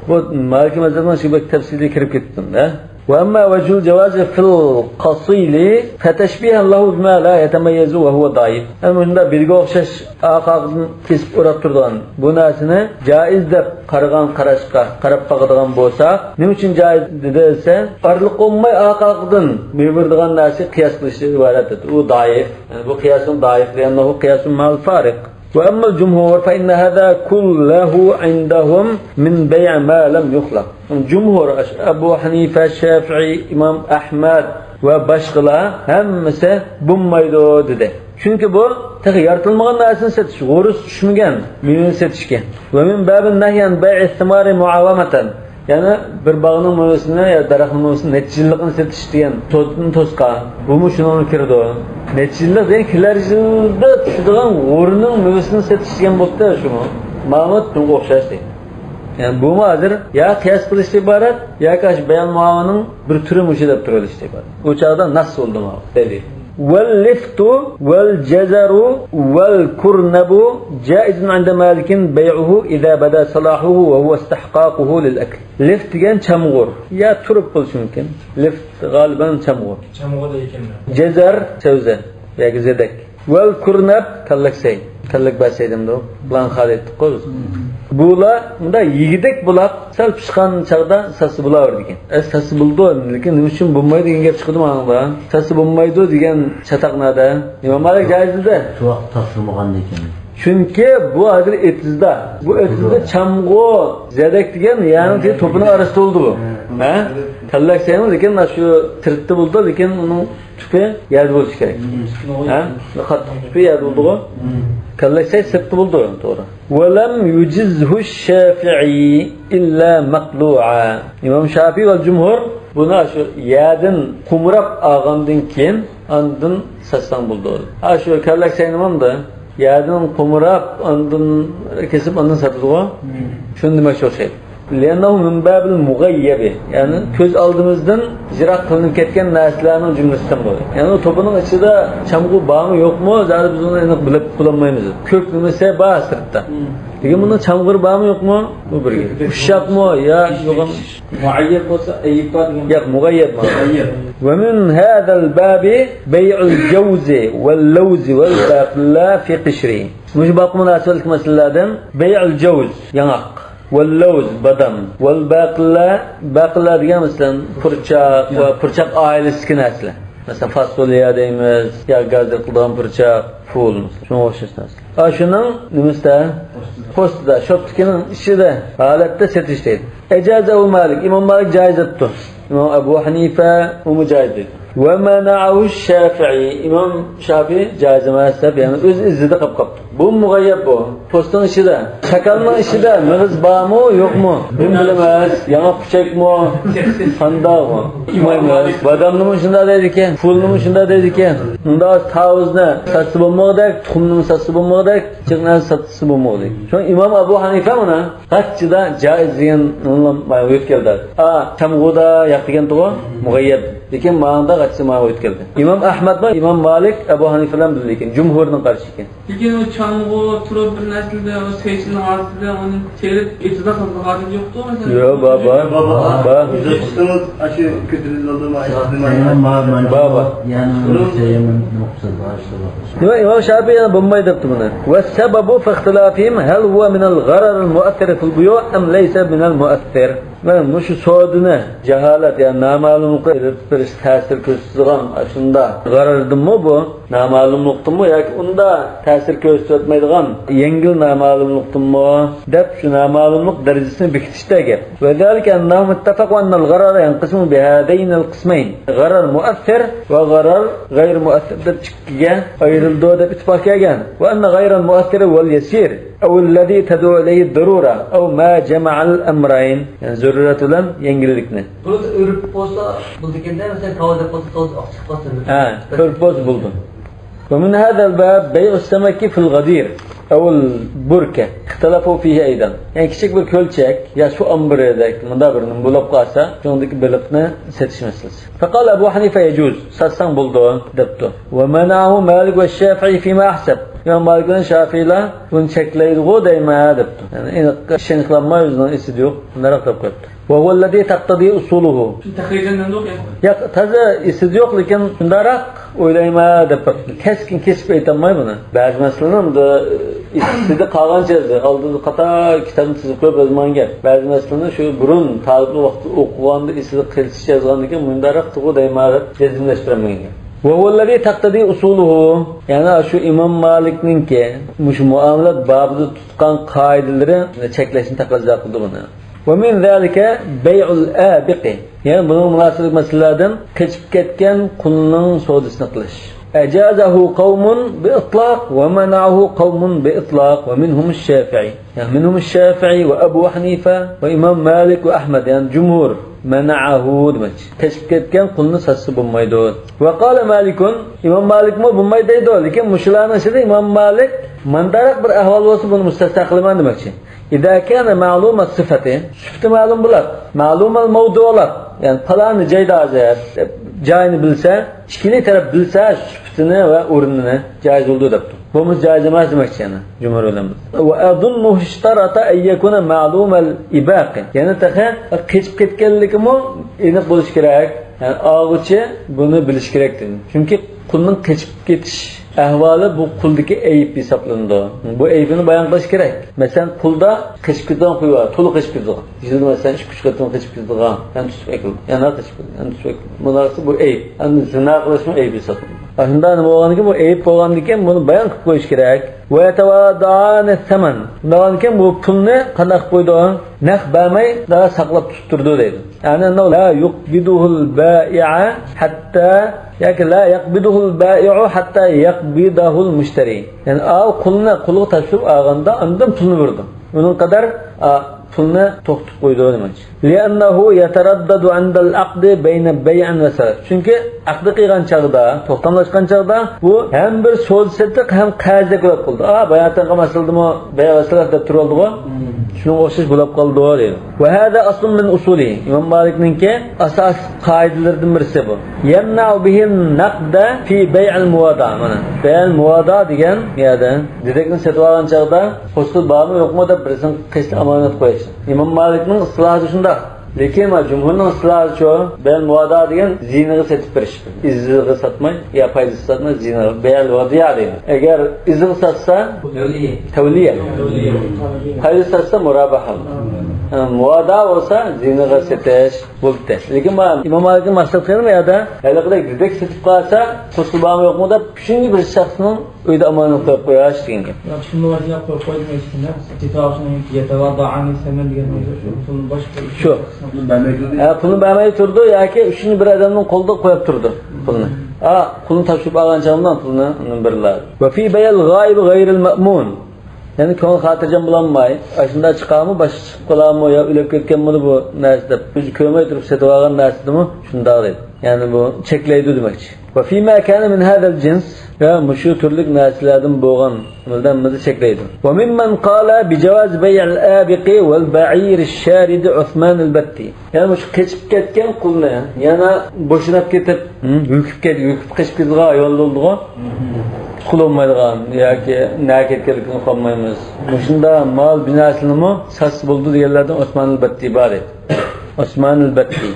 Bu Maliki mazhabining shu bir tafsiliga kirib ketdim-da. وأما وجه الجواز في القصيل فتشبيها له بما لا يتميز وهو ضعيف. Yani bunda birga o'xshash oqoqni kesib o'rab turgan bu narsani joiz deb qaragan qarashga qarab boqadigan bo'lsa, nima uchun joiz desa, orliq olmay oqoqdan beradigan narsa qiyos qilishdan iborat. U zaif. Yani bu qiyosun zaif, لأنه قياس مع الفارق. وأما الجمهور فإن هذا كله عندهم من بيع ما لم يخلق. Cumhur, Ebu Hanife, Şafii, İmam Ahmed ve başkalar hemmisi bulmaydı dedi. Çünkü bu tek yaratılmagan narsini satish, g'urus tushmagan mevani satishga. Ve min babin nahyan bai'i thimari muawamatan. Yani bir bağının meyvesini ya daraxtning meyvesini necha yillikini satish degan to'sni to'sqa. Bu shuni kirdi. Necha yillik degan kelar yilda tushadigan g'urning meyvesini satish degan bo'ldi shumi. Ma'lumot bunga o'xshash deydi. Yani bu mu hazır ya kıyas qilishga iborat yoki bayon muavining bir turi mushu deb turilish iborat. U chaqda nas bo'ldi ma dedi. واللفت والجزر والكرنب جائز عند مالك بيعه إذا بدا صلاحه وهو استحقاقه للأكل. لفت degan chamg'ur ya turib bo'lishi mumkin. Lift g'aliban chamg'ur. Chamg'ur ekan. Jazar savza yoki zedak. Vel kurnab kallaksay. Kallak basaydim do. Bulan xalit qo'ymiz. Bular bunda yigidek bular sal pishgan chaqda sasi bo'laverdi ekan. Sasi bo'ldi, lekin nima uchun bo'lmaydi degan gap chiqdi ma'noda. Sasi bo'lmaydi degan chataqnada. Imom Malik joizda. Tuvoq topshirmagan ekan. Chunki bu hozir etizda. Bu etizda chamg'u, zadak degan, ya'ni to'pining orasida bo'ldi bu. Ha? Kallaksaymi, lekin mana shu tirtdi bo'ldi, lekin uning tupi yerda bo'lishi kerak. Ha? Qattiq tupi yerda bo'ldi-ku. Kallaksay sirtda bo'ldi, to'g'ri. Va lam yujizhu Shafi'i illa maqlu'a. Imom Shafi'i va jumhur buni shu yerdan qumrab olgandan keyin andin sassan bo'ldi. Ha shu kallaksay nimamda? Yerdan qumrab andin kesib andin satıldı. Shuni demoqchi o'xshaydi. لأنه من باب المغيب, yani ko'z oldimizdan jiroq qilinib ketgan narsalarning jumlasidan bo'ladi. Yani o to'pining ichida chamg'u bormi yo'qmi, zaten biz uni aniq bilib bo'lolmaymiz. Ko'k nimasi bor sirtda. Lekin buni chamg'ir bormi yo'qmi, bu bir gap. Ushshaqmi yo yo'qmi? Muayyab bo'lsa ayib bor degan. Yo'q, mug'ayyab. ومن هذا الباب بيع الجوز واللوز والباقلا في قشره. Mush boq munosabatli masalalardan bay'ul jawz yang'oq, واللوز badam, والباقلا baqla degan masalan purchaq va purchaq oilasidagi narsalar. Masalan fasulya deymiz, yo gazir qilgan purchaq, ful, shunga o'xshash narsa. A shuning nimasida? Postida, shoptikining ichida holatda satish deydi. Ijaza Malik, Imom Malik joiz etdi. İmam Ebu Hanife uni joiz dedi. Ve mena'ahu Şafii, İmam Şafii joiz emas deb, ya'ni o'z izida qolib qoldi. Bu mug'ayyab bu. Postning ichida, shakalning ichida mig'iz bormi, yo'qmi? Kim bilmas, yangi pichakmi, qandoqmi? Bilmaymiz. Badamnimi shunday deydi ekan, pulnimi shunday deydi ekan. Unda tavuzni satsa bo'lmag'idek, tuxumni satsa bo'lmag'idek, chiqni satsa bo'lmag'idek. Shuni Imom Abu Hanifa buni qachida joiz degan o'tkazdi. A, chamg'uda yo'q degan to'g'ri, mug'ayyab. Lekin ma'noda qachida ma'no o'tkazdi. Imom Ahmad va Imom Malik Abu Hanifa bilan birga ekan, jumhurning qarshi ekan. Lekin o chamg'u turib bir naslida o seychini orasida uni terib etida qilib yo'qdi masalan. Yo'q, baba. Baba. Baba. İmam Şafii yana bo'lmay debdi buni. Va sababu fi ixtilafihim hal huwa min al-gharar al-mu'athir fil buyu' am laysa min al-mu'athir. Mana shu sodini jaholat, ya'ni noma'lumlikqa ilib berish ta'sir ko'rsatadigan shunda g'arardimi bu noma'lumlikdimi yoki unda ta'sir ko'rsatmaydigan yengil noma'lumlikdimi deb shu noma'lumlik darajasini bekitishda gap. Va zalika annahum ittafaqu anna al-g'arara yanqisimu bihadayn al-qismayn. G'arar mu'athir va g'arar g'ayr mu'athir deb ikkiga ayrildi deb ittifoq kelgan. Va anna g'ayra al-mu'athir wal yasir أو الذي تدعو إليه الضرورة أو ما جمع الأمرين, yani zarurat bilan yengillikni. Bunu örüp bolsa buldu ekenda, mesela tavada bolsa toz oq chiqib qolsa. Ha, örüp bolsa buldu. ومن هذا الباب بيع السمك في الغدير أو البركة اختلفوا فيه أيضا. Yani kichik bir kölçek ya su ambarıdaki munda bir bulup qalsa, şundaki balıkni satish masalasi. فقال أبو حنيفة يجوز, satsang buldu debdi. ومنعه مالك والشافعي فيما أحسب. Yani Malik bilan Şafiylar bunu cheklaydi deyma debdi. Yani aniq ishonchlanmay o'zining esida yo'q, bunday qilib qo'yibdi. وهو الذي تقتضي أصوله. Ya taza esida yo'q, lekin bundaroq o'ylayman deb keskin kesib aytolmay buni. Ba'zi masalalarni da esida qolgancha oldida qator kitobni tizib qo'yib yozmagan gap. Ba'zi masalalarni shu burun taliblik vaqtida o'qiganda esida qilish yozgandan keyin bundaroq tug'u deyman deb jazmlashtiraman. وهو الذي تقتضي أصوله. Yani şu İmam Malik'ninki şu muamalat babida tutgan qoidalari cheklashni taqozo qildi buni. ومن ذلك بيع الآبق. Yani bunun münasebet meselelerden kaçıp ketken kulunun sodasını qilish. أجازه قوم بإطلاق ومنعه قوم بإطلاق ومنهم الشافعي. Yani منهم الشافعي وأبو حنيفة وإمام مالك وأحمد. Yani cumhur منعه demek. Kaçıp ketken kulunu satsa bulmaydı. وقال مالك, İmam Malik mi bulmaydı deydi. Lekin muşularning ichida İmam Malik mandarak bir ahvol bo'lsa bunu mustasno qilaman demoqchi. إذا كان معلوم الصفة, sıfatı ma'lum bo'ladi, ma'lum al-mawdu'lar, yani falani joyda azar, joyini bilsa, ikkili taraf bilsa sıfatını va o'rnini joiz bo'ldi debdi. Bu joiz emas demoqchi yana jumhur ulamo. Va adunnu ishtarata an yakuna ma'lum al-ibaq. Ya'ni taxa kechib ketganligimi aniq bo'lish kerak. Yani og'uchi buni bilish kerak dedi. Chunki qulning kechib ketish ahvoli bu quldagi ayb hisoblanadi. Bu aybini bayon qilish kerak. Masalan, qulda qechib ketadigan qo'y bor, to'liq qechib ketadigan. Yilda masalan 2-3 qatim qechib ketadigan, yana tutib ekildi, yana qechib ketdi, yana tutib ekildi. Bunlarsi bu ayb. Endi zina qilishmi ayb hisoblanadi. Shunda nima bo'lgandan keyin bu ayb bo'lgandan keyin buni bayon qilib qo'yish kerak. Va yatawada'an saman. Bundan keyin bu pulni qanday qilib qo'ydi? Naq bermay daha saqlab tutib turdi deydi. Ya'ni la yuqbiduhul bai'a hatta yoki la yaqbiduhul bai'u hatta yaqbidahul mushtari. Ya'ni al qulni qulga topshirib olganda undan pulni berdi. Uning qadar pulni to'xtatib qo'ydi demak. Li'annahu yataraddadu 'inda al-aqd bayna bay'in va salaf. Chunki aqd qilgan chaqda, to'xtamlashgan chaqda bu ham bir so'z satiq ham qarzdek bo'lib qoldi. Bayatdan qilmasildimi, bay va salaf deb turib oldi-ku. Shunga o'xshash bo'lib qoldi deydi. Va hada aslun min usuli. Imom Malikninki asos qoidalaridan birisi bu. Yamna'u bihi naqda fi bay'il muvada. Mana bay'il muvada degan yerda dedakni sotib olgan chaqda qo'shil bormi yo'qmi deb birisini qisli omonat qo'yish. İmom Malikning istilohi shundoq. Lekin jumhurning istilohi shu, bay'il muvada degan ziyniga sotib berish. Izziga sotmay, ya foydasi sotmay, ziyniga bay'il vadiya deydi. Agar izziga sotsa, tavliya. Foydasi sotsa murabaha. Muvada bo'lsa ziyniga setish bo'ldi. Lekin İmom Malikning maqsad qilimi yo'da haliqidek dedak sotib qolsa, qo'shil bormi yo'qmi deb shunday bir shaxsning uyda omonat qo'yib qo'yish degan gap. Shuni vaziyat qo'yib qo'ydim eshitdim. Pulni boshqa shu. Pulni bermay turdi yoki shuni bir odamning qo'lida qo'yib turdi pulni. Pulni topshirib olgan chog'imdan pulni uni beriladi. Va fi bay'il g'oyib g'ayril ma'mun. Ya'ni ko'ngil xotirjam bo'lolmay, shunda chiqarmi, boshqa chiqib qolarmi yo o'lib ketganmi bu narsa deb o'zi ko'rmay turib sotib olgan narsadimi shundoq deydi. Ya'ni bu cheklaydi demakchi. Va fi ma kana min hadal jins va mushu turlik narsalardan bo'lgan bundan bizni cheklaydi. Va mimman qala bi jawaz bay'il abiqi wal ba'ir ash-sharid Usman al-Batti. Ya'ni mushu kechib ketgan qulni yana bo'shinib ketib, yukib ketib, yukib qechib ketadigan ayol bo'ldi-ku. Qulolmaydigan yoki na ketganligini qolmaymiz. Shunda mol binasini sas bo'ldi deganlardan Usman al-Batti bor edi. Osman al-Batti.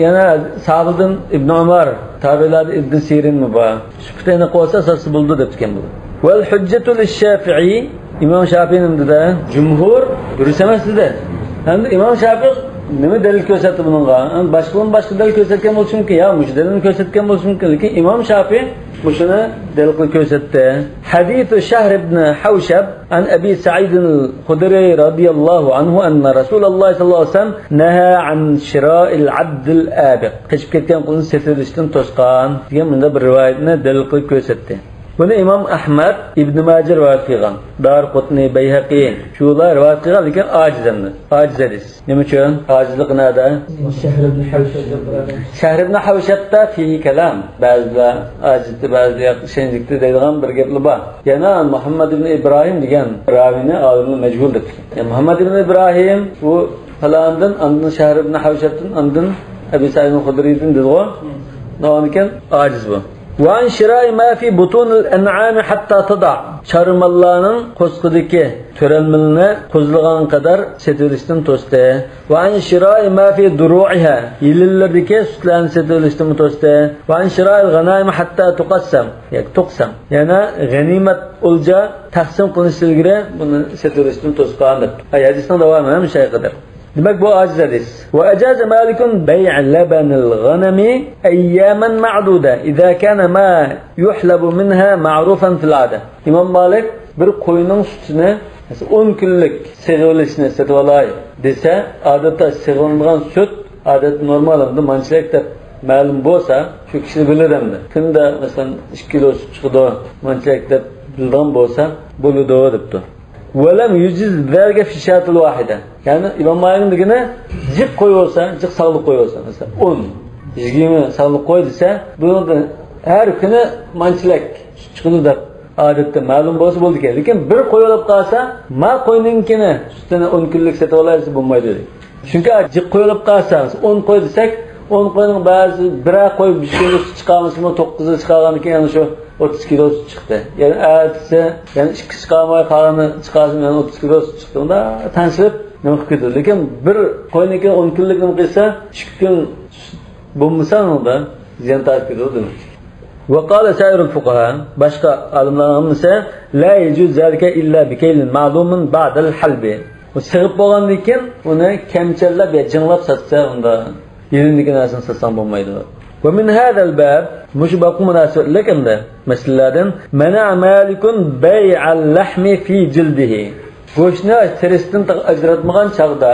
Yana sahobadan Ibn Umar, tabilarda Ibn Sirin bor. Sufutini qo'ysa sas bo'ldi deb ekan bu. Val hujjatu lish-Shafi'i, İmom Shafiining dedi, jumhur durust emas dedi. Endi İmom Shafi'i nima dalil ko'rsatdi buningga? Boshqa boshqa dalil ko'rsatgan bo'lishi mumkin, yo mush dalilni ko'rsatgan bo'lishi mumkin, lekin İmom Shafi'i mushuni dalil qilib ko'rsatdi. Hadithu Shahr ibn Hawshab an Abi Sa'id al-Khudri radhiyallohu anhu anna Rasululloh sallallohu alayhi vasallam naha an shira'il 'abd al-abiq. Qechib ketgan qulni setilishdan to'sgan degan bunda bir rivoyatni dalil qilib ko'rsatdi. Buni İmam Ahmad İbn Mace rivayet qilgan, Darqutni, Beyhaqi şular rivayet qilgan, lekin aciz endi. Aciz hadis. Nima uchun? Acizlik nada? Şehr ibn Havşab. Şehr ibn Havşabda fihi kalam. Ba'zilar acizdi, ba'zilar ishonchlikdi deydigan bir gaplar bor. Yana Muhammad ibn İbrahim degan ravini olimlar majhul deb. Yani Muhammad ibn İbrahim bu falandan, andın Şehr ibn Havşabdan, andın Ebu Said el-Hudri'den dedi o. Ekan aciz bu. وعن شراء ما في بطون الأنعام حتى تضع. Çarmallarning qo'sqidagi to'ralmilni qo'zlagan qadar setilishdan to'sdi. وعن شراء ما في دروعها. Yillardagi sutlarni setilishdan to'sdi. وعن شراء الغنائم حتى تقسم. Yani tuqsam. Yana g'animat o'lja taqsim qilinishi ilgari buni setilishdan to'sgan deb. Hadisning davomi ham shay qadar. Demek bu aciz hadis. Ve ecaze Malikun bey'a lebenil ghanami eyyamen ma'duda iza kana ma yuhlabu minha ma'rufan fil ade. İmam Malik bir koyunun sütünü 10 günlük sığılışını satып alay dese, adeta sığılıngan süt adet normal mançilik de ma'lum bo'lsa, shu kishi bilir endi. Kunda mesela 2 kilo süt chiqdi, mançilik deb bilgan bo'lsa, bo'ladi debdi. وَلَمْ يُجِزْ ذَلْكَ فِي شَاةِ الْوَاحِدَةِ. Yani İmam Malik'in degeni jiq qo'y olsa, jiq sog'liq qo'y olsa, mesela 10, 20 sog'liq qo'y desa, buni har kuni manchilak chiqadi deb odatda ma'lum bo'lsa bo'ldi ekan. Lekin bir qo'y olib qolsa, ma qo'yninkini sutini 10 kunlik sotib olsa bo'lmaydi dedi. Chunki jiq qo'y olib qolsa, 10 qo'y desak, 10 qo'yning ba'zi bir qo'y 5 kilo sut chiqarmasmi, 9 chiqargan ekan, yana shu 30 kilo süt chiqdi. Yani ertesi, yani 2 chiqarmay qolgani chiqarsin, yani 30 kilo süt chiqdi. Unda tanishib nima qilib ketadi. Lekin bir qo'yniki 10 kunlik nima qilsa, 2 kun bo'lmasa unda ziyon tortib ketadi demak. Ve qala sairul fuqaha, boshqa olimlar hammasi la yujuz zalika illa bi kaylin ma'lumin ba'dal halbi. U sig'ib bo'lgandan keyin uni kamchallab ya jinglab satsa unda yerindagi narsani satsam bo'lmaydi. ومن هذا الباب مش باقي مناسب لكن ده مثلا منع مالك بيع اللحم في جلده. Go'shtni terisidan ajratmagan chaqda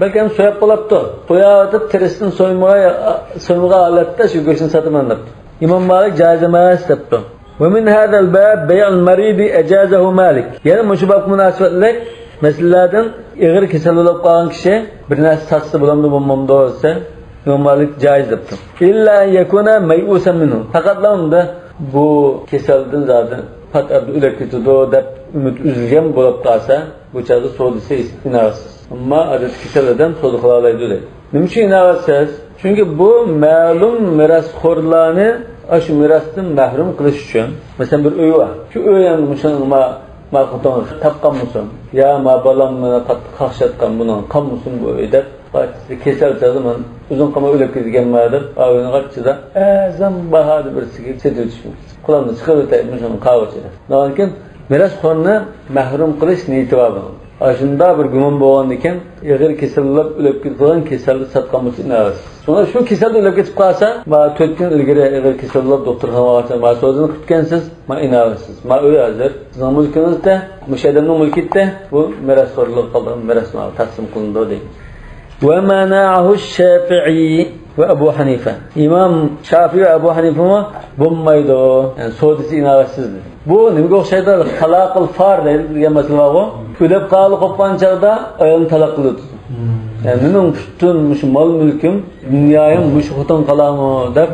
balki ham so'yab qolibdi. Qo'yatib terisidan so'ymagan holatda shu go'shtni sotaman debdi. İmam Malik joiz emas debdi. ومن هذا الباب بيع المريض اجازه مالك. Ya'ni mush bab munosabatlik masalalardan ig'ir kasal bo'lib qolgan kishi bir narsa satsa bo'lamdi bo'lmamdi desa İmam Malik caiz debdi. İlla yekuna mey'usan minhu. Faqat unda bu kasaldan zaten pat o'lib ketadi deb umid uzilgan bo'lib qolsa, bu chaqda sodisi inovatsiz. Ammo odat kasaldan soda qila oladi deydi. Nima uchun inovatsiz? Chunki bu ma'lum merosxo'rlarni shu merosdan mahrum qilish uchun. Masalan bir uy bor. Shu uy ham ma topgan bo'lsin, ya ma bolamni qattiq qaqshatgan buni qolmasin bu uy deb kesal chaqda man uzun qolmay o'lib ketganman deb uyni qachida azam bahoda birisiga setib o'tishmi. Qulamni chiqarib o'taymi shuni qavachida. Lekin merosxo'rni mahrum qilish niyati bor buni. Shunda bir gumon bo'lgan ekan, ig'ir kasallar o'lib ketgan kasalni sotgan bo'lsa inovatsiz. Sonra shu kasalda o'lib ketib qolsa, ma 4 kun ilgari ig'ir kasallar doktorxonaga ma so'zini kutgansiz, ma inovatsiz. Ma uy hozir sizning mulkingizda, mushu odamning mulkida bu merosxo'rlik qoldi, meros taqsim qilindi deydi. ومنعه الشافعي وأبو حنيفة. İmam Şafii ve Ebu Hanife bulmaydı. Yani sodisi inovatsizdi. Bu nimaga o'xshaydi? Talaqul far degan masala bor. O'lib qolib qopgan chaqda ayolni talaq qiladi. Yani mening butun shu mol mulkim, dunyoyim mushu xotin qolami deb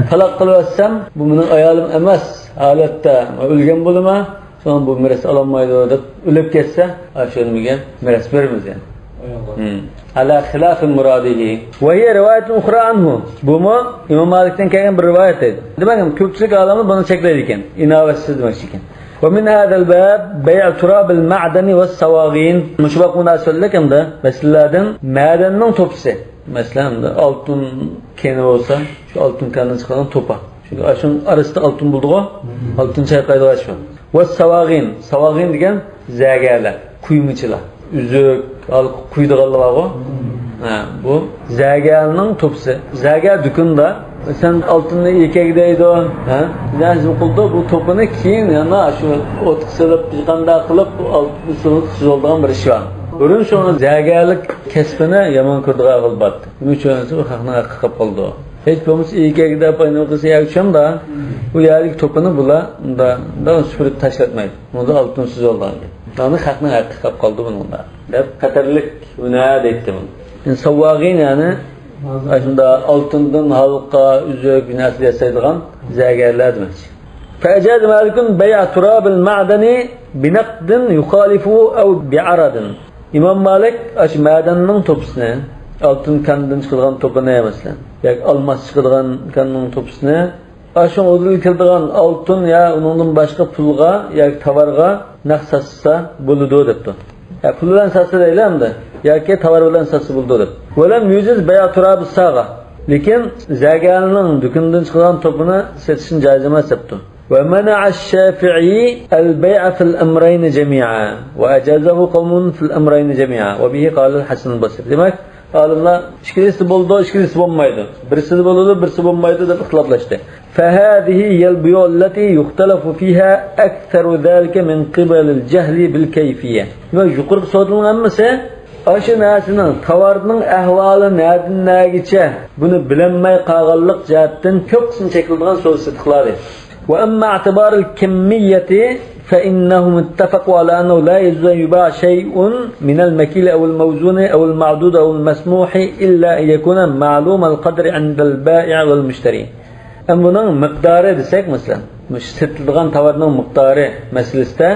talaq qilib bu mening ayolim emas holatda o'lgan bo'laman, so'ng bu meros ololmaydi deb o'lib ketsa, shu nimaga meros beramiz yani. على خلاف مراده وهي رواية أخرى عنه. Buma İmam Malik'ten kelgan bir rivayet edi. Demak, ko'pchilik olimlar buni cheklaydi ekan, inovatsiz demak ekan. ومن هذا الباب بيع تراب المعدن والصواغين. Mushbaq munosabatlik endi masalan madanning to'pisi. Masalan oltin keni bo'lsa, shu oltin kandan chiqqan to'pa. Chunki shunun orasida oltin bo'ldi-ku, oltin chayqaydi shu. Va savag'in, savag'in degan zagarlar, quymichilar. Üzük, quydiganlar bor-ku. Ha, bu zagarning to'pisi. Zagar do'konda sen oltinni erkak deydi, ha? Lazım qildi bu to'pini keyin yana shu o't qilib, qanday qilib oltin suziladigan bir ish bor. Burun shuni zagarlik kasbini yomon ko'rdigan qilib batdi. Nima uchun bu haqni haqqi qilib qoldi. Hiç bo'lmasa erkakda paynoqisi yakşam da bu yerlik topunu bula da süpürüp taşlatmaydı. Bunda altınsız oldu. Onu xalqning haqqi qolib qoldi bunda. Deb xatarlik hüner deydi bunu. Yani savvagin yani aslında altından halka, üzük, binası yasaydigan zergerler demek. فأجاز مالك بيع تراب المعدن بنقد يخالفه أو بعرض. İmam Malik aş madanning topisini, altın kandan chiqadigan topini masalan, yoki almas chiqadigan kanning topisini, aşın o'zil keladigan altın ya uningdan boshqa pulga yoki tovarga naq satsa bo'ladi debdi. Ya pul bilan satsa deylamdi, yoki tovar bilan satsa bo'ladi deb. Valam yujiz bay' turab sağa. Lekin zagalning do'kondan chiqadigan topini satishni joiz emas debdi. ومنع الشافعي البيع في الأمرين جميعا وأجازه قوم في الأمرين جميعا وبه قال الحسن البصري. Demek alimlar ikkisi bo'ldi, ikkisi bo'lmaydi. Birisi bo'ladi, birisi bo'lmaydi deb ixtiloflashdi. فهذه هي البيوع التي يختلف فيها أكثر ذلك من قبل الجهل بالكيفية. Demak, yuqorqi so'zlarning hammasi o'sha narsaning, tovarning ahvoli nadan nagacha buni bilinmay qolganlik jihatdan ko'p qism chekiladigan so'z sitqlari. وأما اعتبار الكمية فإنهم اتفقوا على أنه لا يجوز أن يباع شيء من المكيل أو الموزون أو المعدود أو المسموح إلا أن يكون معلوم القدر عند البائع والمشتري. أم bunun miqdarı desek mesela, satilgan tovarning miqdori masalasida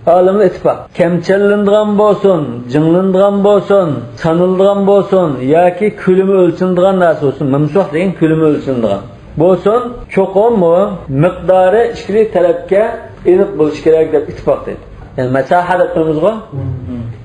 olimlar ittifoq. Kamchallanadigan bo'lsin, jinglanadigan bo'lsin, saniladigan bo'lsin yoki ko'lami o'lchanadigan narsa bo'lsin, mamsuh degan ko'lami o'lchanadigan bo'lsin, cho'qimmi miqdori ichki talabga aniq bo'lishi kerak deb ittifoq dedi. Ya'ni masaha deb qo'yamizg'u,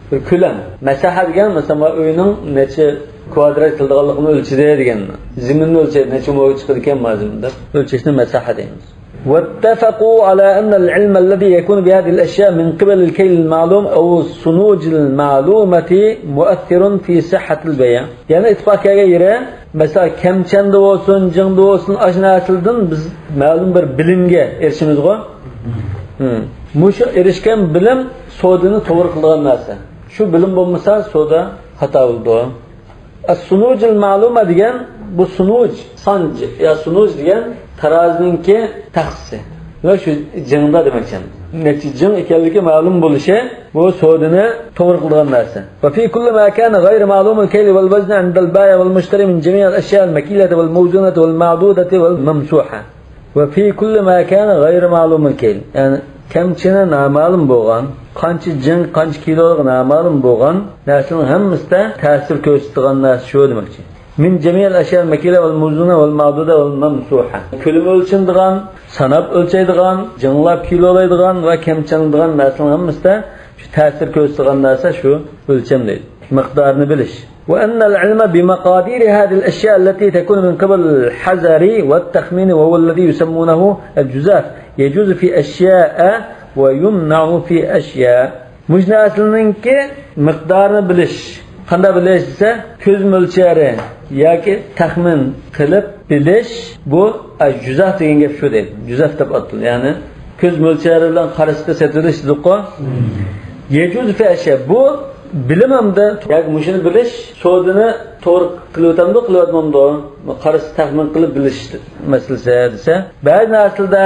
bir ko'lam. Masaha degan masalan uyning necha kvadrat qilganligini o'lchaydi degan. Zaminni o'lchaydi, necha mo'y chiqadi ekan zamin deb o'lchashni masaha deymiz. واتفقوا على أن العلم الذي يكون بهذه الأشياء من قبل الكيل المعلوم أو الصنوج المعلومة مؤثر في صحة البيع. Yani ittifaqqa göre mesela kemçende olsun, cıngda olsun, aşinasıldan biz ma'lum bir bilimge erişimiz go. Muşu erişken bilim sodini to'g'ri qilgan narsa. Şu bilim bo'lmasa soda xato bo'ldi. As-sunuj al-ma'luma degan bu sunuj, sanj ya sunuj degan taraziningki taxsisi. Va shu jingda demakchi. Necha jing ekanligi ma'lum bo'lishi bu sodini to'g'ri qilgan narsa. Va fi kulli ma kana ghayr ma'lum al-kayl wal wazn 'inda al-bay' wal mushtari min jami' al-ashya' al-makilati wal mawzunati wal ma'dudati wal mamsuha. Va fi kulli ma kana ghayr ma'lum al-kayl. Ya'ni kamchini noma'lum bo'lgan, qancha jing, qancha kiloligi noma'lum bo'lgan narsaning hammasida ta'sir ko'rsatadigan narsa shu demakchi. Min jami'il ashya' al-makila wal mawzuna wal ma'duda wal mamsuha. Ko'lami o'lchanadigan, sanab o'lchaydigan, jinglab kilolaydigan va kamchanadigan narsaning hammasida shu ta'sir ko'rsatadigan narsa shu o'lcham deydi. Miqdorini bilish. وأن العلم بمقادير هذه الأشياء التي تكون من قبل الحذر والتخمين وهو الذي يسمونه الجزاف يجوز في أشياء ويمنع في أشياء. Mujna aslininki miqdorini bilish. Qanday bilish desa, ko'z mo'lchari yoki taxmin qilib bilish bu juzaf degan gap shu deydi. Juzaf deb ataladi. Ya'ni ko'z mo'lchari bilan qarashga satilish dedik-ku. Yejuz fi ashya bu bilimimda yoki mushuni bilish sodini to'g'ri qilyapmdi, qilyapmamdi, qarash taxmin qilib bilish masalasi desa, ba'zi narsalarda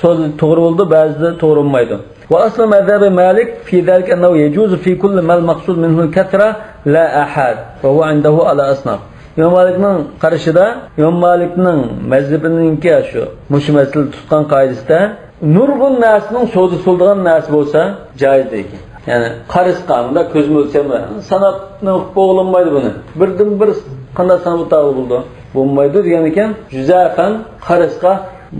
so'z to'g'ri bo'ldi, ba'zida to'g'ri bo'lmaydi. وأصل مذهب مالك في ذلك أنه يجوز في كل ما المقصود منه الكثرة لا أحد وهو عنده على أصناف. İmam Malikning qarashida, İmam Malikning mazhabininki shu mushu masala tutgan qoidasida nurg'un narsaning so'zi so'ldigan narsa bo'lsa joiz ekan. Ya'ni qarishqa bunda ko'z o'lchami sanabni bo'g'ilmaydi buni. Birdan bir qanday sanab o'tag'i bo'ldi? Bo'lmaydi degan ekan. Juzafan qarishqa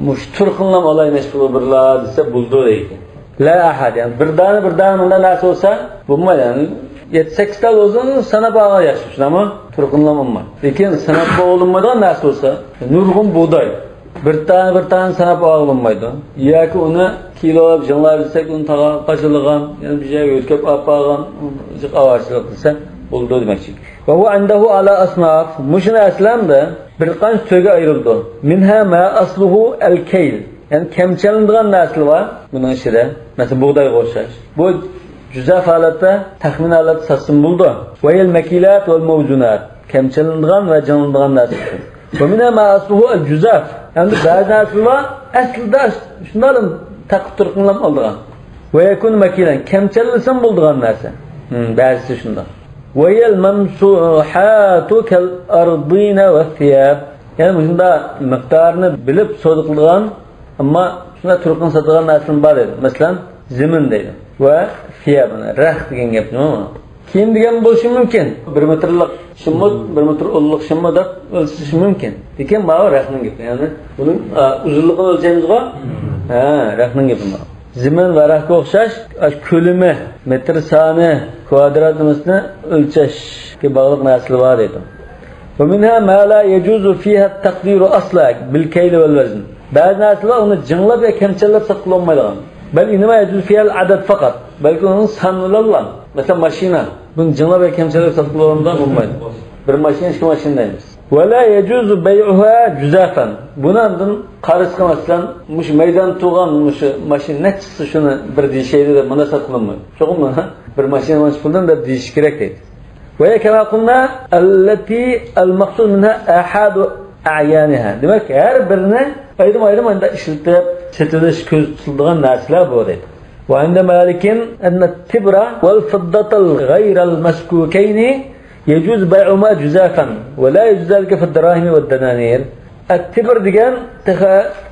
mush turqinlam olaynish birla desa bo'ldi ekan. La ahad yani bir dana bundan narsa olsa bo'lmaydi. Yani 7-8 ta o'zini sanab olgan yaxshi, ama turqinlamayman. Lekin sanab bo'linmaydigan narsa bo'lsa, nurg'un bug'doy bir tane sanab olmaydi. Yoki uni kilolab jinglab desak, uni tag'a qochilgan, ya'ni bir joyga yo'tkab olib olgan, avarchilik desa bo'ldi demakchi. Va hu indahu ala asnaf. Mushuni aslamda bir qancha turga ayrildi. Minha ma asluhu al-kayl. Yani kemçelindigan narsa var bunun içinde. Mesela buğday o'xshash. Bu juzaf holatda, taxmin holatda satsin bo'ldi. Va el makilat val mawzunat. Kemçelindigan va janlandigan narsa. ومنها ما أصله الجزاف. Yani bazı narsalar aslida shundan taqib turqinlam oldigan. Va yakun makilan kamchillasam bo'ldigan narsa. Ba'zisi shundan. وهي الممسوحات كالأرضين والثياب. Yani bunda miqdorini bilib savdo qilgan, ammo shunda turqin sotadigan narsalar bor edi. Masalan, zimin deydi va thiyab, raxt degan gap nima? Kiyim degan bo'lishi mumkin. 1 metrlik shimmi, 1 metr ulug'lik shimmi deb o'lchishi mumkin. Lekin mana raxtning gapi, ya'ni buning uzunligini o'lchaymiz-ku. Ha, raxtning gapi bu. Zimin va raxtga o'xshash ko'lami, metr soni, kvadratimizni o'lchashga bog'liq narsalar bor deydi. ومنها ما لا يجوز فيها التقدير أصلا بالكيل والوزن. Bazı narsalar onu jınglab ya kemçellab saqlanmaydigan. Bel inma yecuz fiha al-adad faqat. Balki onun sanılarla. Mesela mashina. Bunu jınglab ya kemçellab saqlanmadan olmaydı. Bir mashina, ikki mashina deymiz. Ve la yecuzu bey'uha cüzafan. Bundan qarışqa masalan, muş meydan tuğan muş mashina ne çıksa şunu bir deyishaydi deb bunda saqlanmaydi. Çoğunma bir mashina mana puldan deb deyish kerak deydi. وهي كما قلنا التي المقصود منها أحد أعيانها. Demek her birini ayrım-ayrım işletip satılış ko'z tutiladigan narsalar bu deydi. وعند مالك أن التبر والفضة الغير المسكوكين يجوز بيعهما جزافا ولا يجوز ذلك في الدراهم والدنانير. التبر degan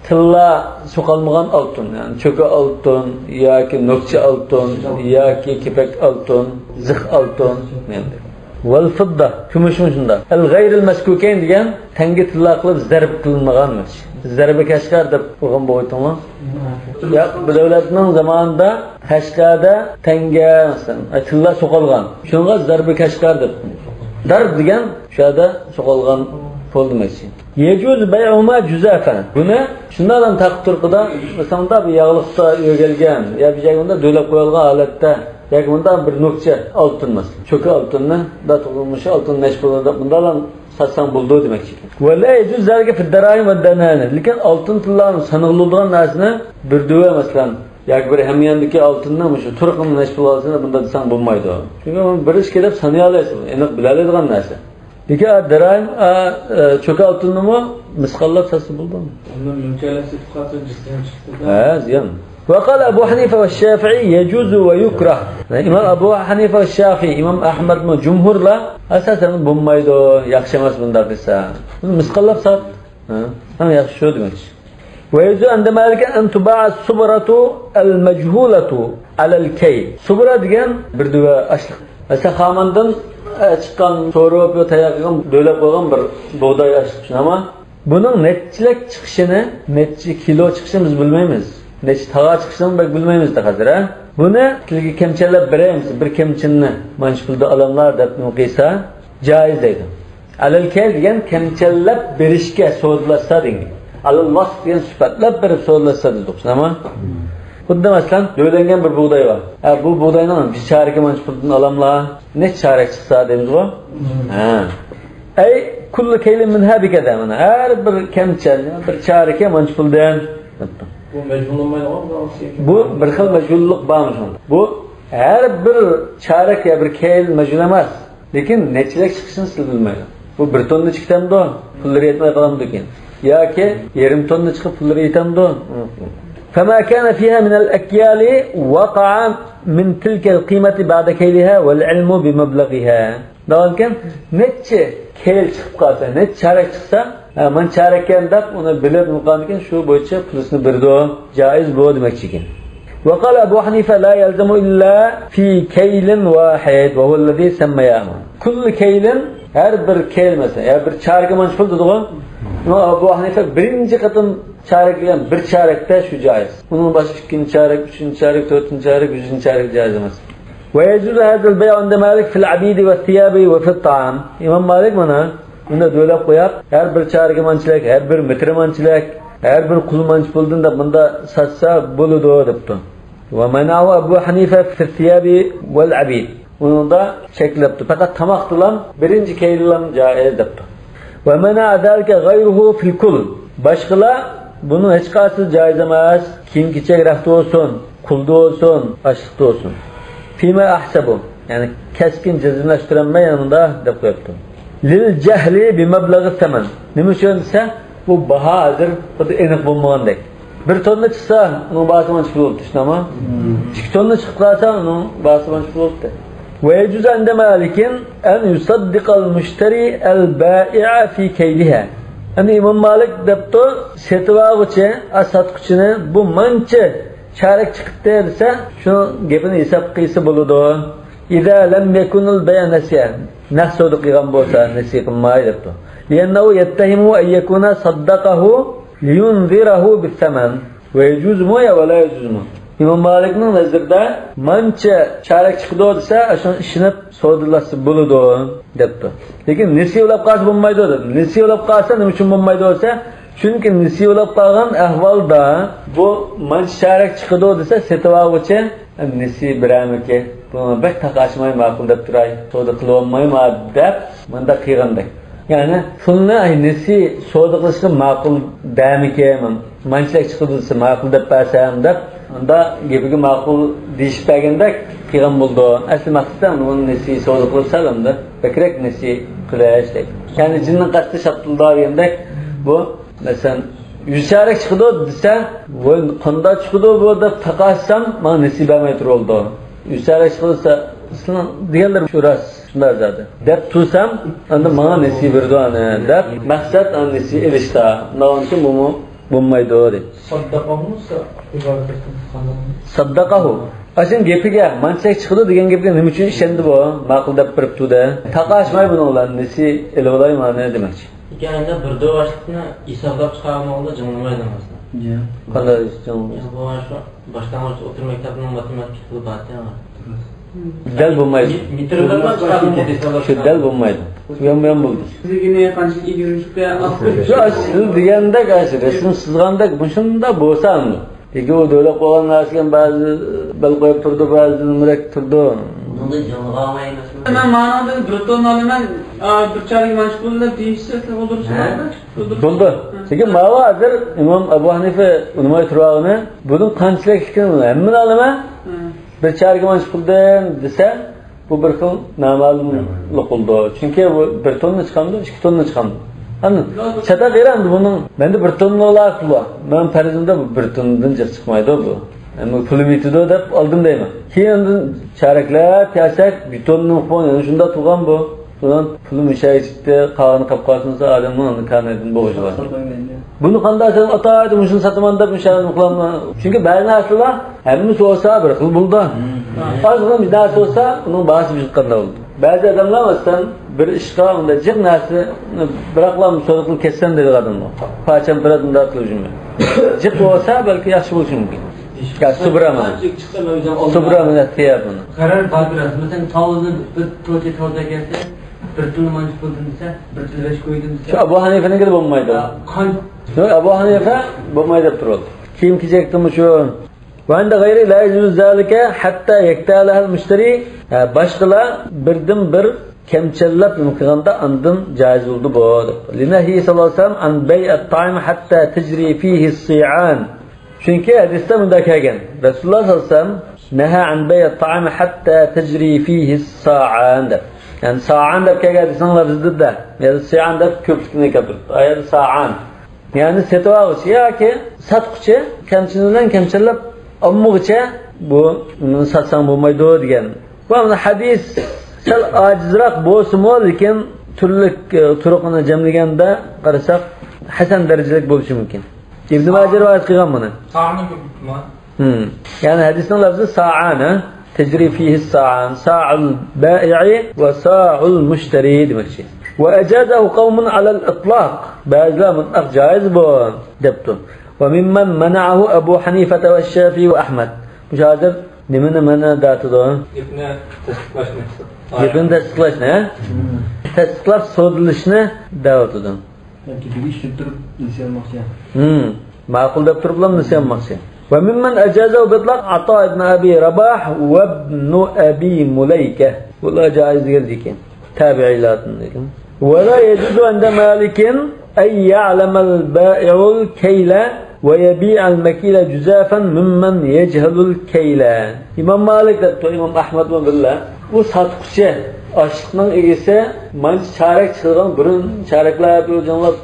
tilla so'qolmagan oltin, yani cho'ka oltin yoki nokcha oltin yoki kepak oltin, zix oltin endi. والفضة kumushmi shunda. El-g'ayr al-maskukayn degan tanga tilla qilib zarb qilinmaganmish. Zarbi Kashqar deb o'qim bo'ytinglar. Ya bu davlatning zamonida Kashqarda tanga masalan tilla so'qolgan. Shunga zarbi Kashqar deb. Darb degan shu yerda so'qolgan pul demakchi. Yecuz bay'uma juzafan. Buni shundan taqib turqida masalan bir yog'liqda yo'galgan ya bir joyda do'lab qo'yilgan holatda yoki bundan bir nokcha oltin masalan cho'ka oltinni da tug'ilmish oltin nesh pulida bundan satsang bo'ldi demakchi. Va la yecuz zalika fi darahim va dananir. Lekin oltin tillarni sanaladigan narsani bir duva masalan yoki bir hamyondagi oltinni shu turqini nesh pul olsini bunda desang bo'lmaydi. Chunki uni bir ish kelib sanay olasiz, aniq bila oladigan narsa. Lekin darahim cho'ka oltinnimi misqollab satsa bo'ldimi? Undan mo'ljalab qolsa jism chiqdi. Ha, ziyon. وقال أبو حنيفة والشافعي يجوز ويكره. إمام أبو حنيفة والشافعي، إمام أحمد من جمهور لا أساسا بمايدو يخشى مس من دار desa. Bunu misqallab sat. Ha, yaxshi shu demak. ويجوز عند مالك أن تباع الصبرة المجهولة على الكيل. Subra degan bir duva ashliq. Mesela xamandan chiqqan so'rib yo tayoq qilgan, do'lab qo'ygan bir bug'doy ashliq ama bunun nechilik chiqishini, necha kilo chiqishini biz bilmaymiz. Necha tag'a chiqishini bek bilmaymiz da hozir, ha? Buni tilga kemchallab beramiz, bir kemchinni mana shu pulda olamlar deb qilsa joiz deydi. Alal kayl degan kemchallab berishga so'zlasa degan. Alal vasf degan sifatlab berib so'zlasa dedik, ama xuddi masalan do'langan bir bug'doy bor. Ha, bu bug'doyni bir chariki mana shu puldan olamlar, necha charak chiqsa deymiz-ku. Ha. Ay kullu kaylin minha bikada mana har bir kemchal, bir chariki mana shu puldan. Bu mecbur Bu bir xil majhullik bormi shunda? Bu har bir charak ya bir kayl majhul emas, lekin nechilik chiqishini siz bilmaydi. Bu bir tonna chiqdamdi, pullari yetmay qolamdi ekan. Yoki yarim tonna chiqib pullari yetamdi. فما كان فيها من الأكيال وقع من تلك القيمة بعد كيلها والعلم بمبلغها. Degan necha keyl chiqib qolsa, necha charak chiqsa, man charak ekan deb uni bilib qolgan ekan, shu bo'yicha pulisini berdi, joiz bu demakchi ekan. وقال أبو حنيفة لا يلزم إلا في كيل واحد وهو الذي سمياه. كل كيل her bir keyl mesela, ya bir charak man pul dedi-ku. Abu Hanifa birinchi qatim charak degan bir charakda shu joiz. Unun boshqa ikkinchi charak, uchinchi charak, to'rtinchi charak, uchinchi charak joiz emas. ويجوز هذا البيع عند مالك في العبيد والثياب وفي الطعام. İmam Malik mana bunda do'lab qo'yib, har bir charak manchilik, har bir metr manchilik, har bir qul manch puldan da bunda satsa bo'ladi debdi. ومنعه أبو حنيفة في الثياب والعبيد. Unda cheklabdi. Faqat tomoq bilan birinchi keylilam joiz debdi. ومنع ذلك غيره في الكل. Boshqalar bunun hech qaysi joiz emas. Kiyim-kechak raxti bo'lsin, qulda bo'lsin, ashliqda bo'lsin. Fima ahsabu, ya'ni keskin jazmlashtiranman bunda deb qo'yibdi. Lil cehli bi meblağı temen. Nima uchun desa, bu baha hazır aniq bo'lmagandek. Bir tonna chiqsa, uning bahasi mancha pul bo'libdi, shundami? 2 tonna chiqib qolsa, uning bahasi mancha pul bo'libdi. Ve yecuzu inde Malikin en yusaddiqal müşteri el bai'a fi keyliha. Endi İmam Malik debdi, setib olg'uchi, satquchini bu mancha charak chiqibdi desa, shu gapini hisob qilsa bo'ladi. İza lam yekunul bay' nasiyan. Naqd savdo qilgan bo'lsa, nasiya qilmay debdi. Li'annahu yettahimu an yekuna saddaqahu liyunzirahu bis-saman. Ve yecuzu mu ya ve la yecuzu mu? İmam Malikning nazarida mancha charak chiqdi desa, shuni ishinib savdolashsa bo'ladi debdi. Lekin nasiya ulab qolsa bo'lmaydi dedi. Nasiya ulab qolsa nima uchun bo'lmaydi desa, chunki nasiya ulab qolgan ahvolda bu mancha charak chiqdi desa, setib olg'uchi nasiya beramiki, buni bek taqashmay ma'qul deb turay, savdo qilib olmayman deb bunda qilgandek. Ya'ni pulni nasiya savdo qilishga ma'qul damiki, mancha chiqdi desa ma'qul deb bersam deb unda gapiga ma'qul deyishib bergandek qilgan bo'ldi. Asli maqsaddan uni nasiya savdo qilsa unda bakrak nasiya qilish deb. Ya'ni jinning qasdi shattilda degandek bu masalan 100 charak chiqdi desa, voy qanday chiqdi bu deb taqashsam, menga nasiya bermay turoldi. 100 charak chiqdi desa, sizning deganlar shu rost, shunday zadi. Deb tursam, unda menga nasiya berdi ana deb maqsad nasiya ilishda. Undan uchun bu bo'lmaydi dedi. Saddaqahu. Ashin gapiga manchak chiqdi degan gapiga nima uchun ishondi bu? Ma'qul deb turibdi-da. Taqashmay buni ular nesi ilib olayman demakchi. Ekanida bir do'vashlikni hisoblab chiqarmoqda jinglamaydi aslida. Qanday jinglaydi? Bu shu boshlang'ich o'rta maktabning matematika puli bor ekan. Dal bo'lmaydi. Shu dal bo'lmaydi. Yom-yom bo'ldi. Sizgina qancha yurishda Shu siz degandek, rasm chizgandek bu shunda bo'lsa, lekin u davlat qo'ygan narsaga ba'zi bel qo'yib turdi, ba'zi nimalar turdi. Bunda jing'olmaymiz. Men ma'noda bir tonna olaman, bir charak mashg'ul deb deyishsa o'ldirishadi. Bo'ldi. Lekin mava hozir Imom Abu Hanifa unimay turog'ini buning qanchalikligini hammani olaman, bir charak mashg'uldan desa, bu bir xil noma'lumlik bo'ldi. Chunki bu bir tonna chiqamdi, 2 tonna chiqamdi. Hani çata veren bunun mende bir tonna olar pul. Men farzimda bu bir tondan chiqmaydi bu. Ama pulim yetidi deb oldim deyman. Keyin charaklar kelsak bir tonna qo'ygan, shunda tug'an bu. Bundan pulim ishga chiqdi, qog'ini qilib qolsin, odamning qanaydan bo'g'ishi bor. Buni qanday sen ota aytdim, shuni sotaman deb shuni qilaman. Chunki ba'zi narsalar hammasi bo'lsa bir xil bo'ldi. Ozgina bir narsa bo'lsa, uning bahasi bir qanday bo'ldi. Ba'zi odamlar masalan bir ishga unda jiq narsani biroqlam so'z qilib ketsam deydi odamlar. Parcham bir odamlar qilib yurmaydi. Jiq bo'lsa balki yaxshi bo'lishi mumkin. Ya subraman. Subraman deyapman. Qaror bor biraz. Masalan, tovuzni bir to'cha toza kelsa, bir tonna manch puldan desa, bir tonna besh qo'ydim desa. Shu Abu Hanifaning bo'lmaydi. Yo'q, Abu Hanifa bo'lmaydi deb turadi. Kim kechakdimi shu? Va anda g'ayri la yujuz zalika hatta yaktalaha al-mushtari. Boshqalar birdan bir kamchillab qilganda andin joiz bo'ldi bu. Linahi sallallohu alayhi vasallam an bay'at ta'am hatta tajri fihi as-si'an. Chunki hadisda bunday kelgan. Rasululloh sallallohu alayhi vasallam naha an bay'at ta'am hatta tajri fihi as-sa'an deb. Ya'ni sa'an deb kelgan hadisning lafzida, ya'ni si'an deb ko'plikni keltiribdi. Ayat sa'an. Ya'ni setib oluvchi yoki sotquchi kamchilidan kamchillab olmoqchi bu uni sotsang bo'lmaydi degan. Bu hadis sal ojizroq bo'lsa-mu, lekin turli turuqini jamlaganda qarasak hasan darajalik bo'lishi mumkin. Ibn Majah rivoyat qilgan buni. Sa'ani ko'pmi? Ya'ni hadisning lafzi sa'ana, tajri fihi sa'an, sa'ul bai'i va sa'ul mushtari demakchi. Va ajazahu qawmun 'ala al-itlaq. Ba'zilar mutlaq joiz bu debdi. Va mimman mana'ahu Abu Hanifa va Shafi'i va Ahmad. Bu hozir nimani mana datidi? Gapni tasdiqlashni. Gapni tasdiqlashni, tasdiqlab so'zlashni da'vatidi. Balki bir ish turib nasiya olmoqchi. Ma'qul deb turib nasiya olmoqchi. Va mimman ajazahu bitlaq Ato ibn Abi Rabah va ibn Abi Mulayka. Bular joiz degan ekan. Tabiiylardan degan. Va la yajuzu inda Malikin ay ya'lamal ba'i'ul kayla va yabi'al makila juzafan mimman yajhalul kayla. Imom Malik deb Imom Ahmad bilan birga U satquchi aşlıqның egisi mancha charak chiqilgan burun charaklab janglab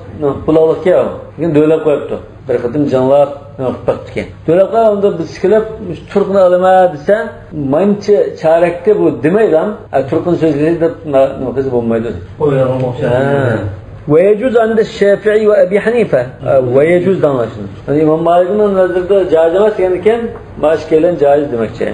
pul olib kel. Lekin do'lab qo'yibdi. Bir qitim janglab qilib ekan. Do'lab qo'yib unda biz kelib turqini olama desa, mancha charakda bu demaydi ham, turqini so'zlaydi deb nima qilsa bo'lmaydi. ويجوز عند الشافعي وأبي حنيفة ويجوز danlaşın. Yani İmam Malik'in nazarında caiz emas degan boshqa kelgan caiz demekçi.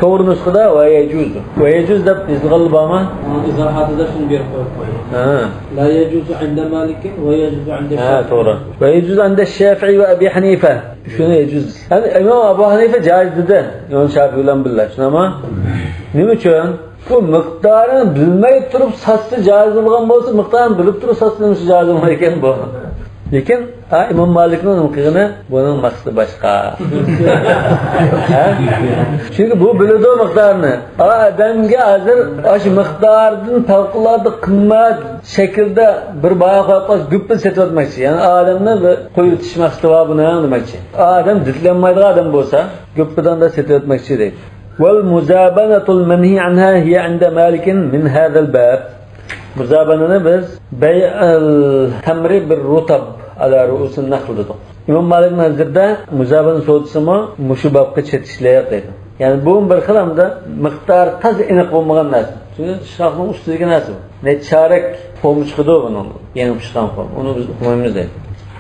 To'g'ri nusxada va yecuz. Va yecuz deb izg'al bormi? Izohatida shuni berib qo'yib qo'ydi. Ha. La yecuzu inda Malik va yecuzu inda Ha, to'g'ri. Va yecuz inda Shafi'i va Abi Hanifa. Shuni yecuz. Yani İmam Abu Hanifa caiz dedi. İmam Shafi'i bilan birga. Shunami? Nima uchun? Bu miqdorini bilmay turib satsa joiz bo'lgan bo'lsa, miqdorini bilib turib satsa nima joiz bo'lmay ekan bu? Lekin İmam Malikning qilgani buning maqsadi boshqa. Chunki bu biladi miqdorni. Odamga hozir shu miqdordan favqulodda qimmat shaklda bir baho qo'yib qo'yib guppini sotib o'tmoqchi. Ya'ni odamni qo'yib o'tish maqsadi bor buni demoqchi. Odam didlanmaydigan odam bo'lsa, guppidan da sotib o'tmoqchi deydi. والمزابنة المنهي عنها هي عند مالك من هذا الباب. Muzabanani biz bay'al tamri bir rutab ala ru'usin nahl dedik. İmam Malik nazarida muzabana sovdasimi mushu babga chetishlayaq deydi. Ya'ni bu bir xil hamda miqdor toza aniq bo'lmagan narsa. Chunki shoxning ustidagi narsa bu. Ne charak xom chiqadi buni, ya'ni pishgan xom. Uni biz uqmaymiz deydi.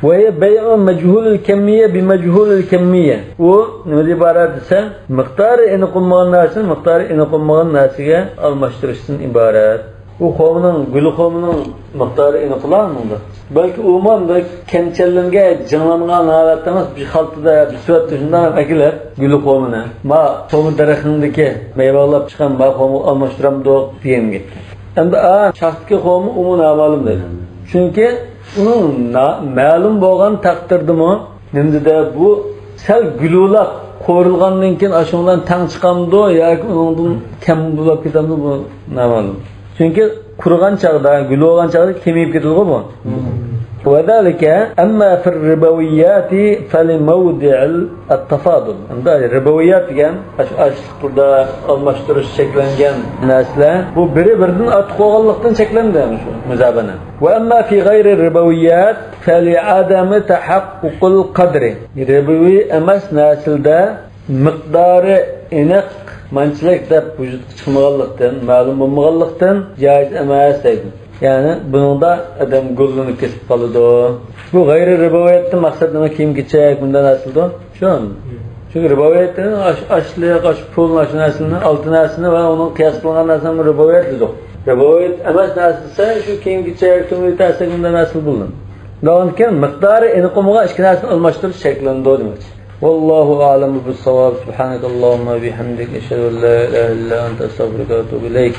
وهي بيع مجهول الكمية بمجهول الكمية. U nima iborat desa, miqdori aniq bo'lmagan narsani miqdori aniq bo'lmagan narsaga almashtirishdan iborat. U xomning, guli xomning miqdori aniqlanmadi. Balki umuman bir kamchallangan, janglangan holatda emas, bir xaltada, bir suratda shundan ham akilar guli xomini. Ma xom daraxtidagi mevalab chiqqan ma xomni almashtiramdi degan ketdi. Endi shaxsga xomi umuman noma'lum deydi. Chunki uning ma'lum bo'lgan taqdirdimi, nimada bu sal gululab qo'rilgandan keyin ashundan tang chiqamdi yoki uningdan kam bo'lib ketamdi, bu noma'lum. Chunki qurigan chog'da, gul bo'lgan chog'da kamayib ketadi bu. وذلك أما في الربويات فلموضع التفاضل. Endi riboviyat degan ashliqda almashtirish cheklangan narsalar bu biri-biridan ortiq bo'lganlikdan cheklandi shu muzabana. Va amma fi g'ayri riboviyat fali'adami tahaqququl qadri. Riboviy emas narsalarda miqdori aniq manchilik deb vujudga chiqmaganlikdan, ma'lum bo'lmaganlikdan joiz emas deydi. Ya'ni buningda odam gollanib ketib qoladi. Bu g'ayri riboviyatning maqsadi nima? Kiyim-kechak bundan narsadir. Shu. Chunki riboviyatning ashliq, ash pul narsasini, oltin narsasini va uning qiyos qilingan narsani riboviyat dedik. Riboviyat emas narsa shu kiyim-kechak, ko'ngil narsa bundan narsa bo'ldi. Lekin miqdori aniq bo'lmagan ikki narsani almashtirish cheklanadi demoqchi. والله أعلم بالصواب. سبحانك اللهم وبحمدك أشهد أن لا إله إلا أنت أستغفرك وأتوب إليك.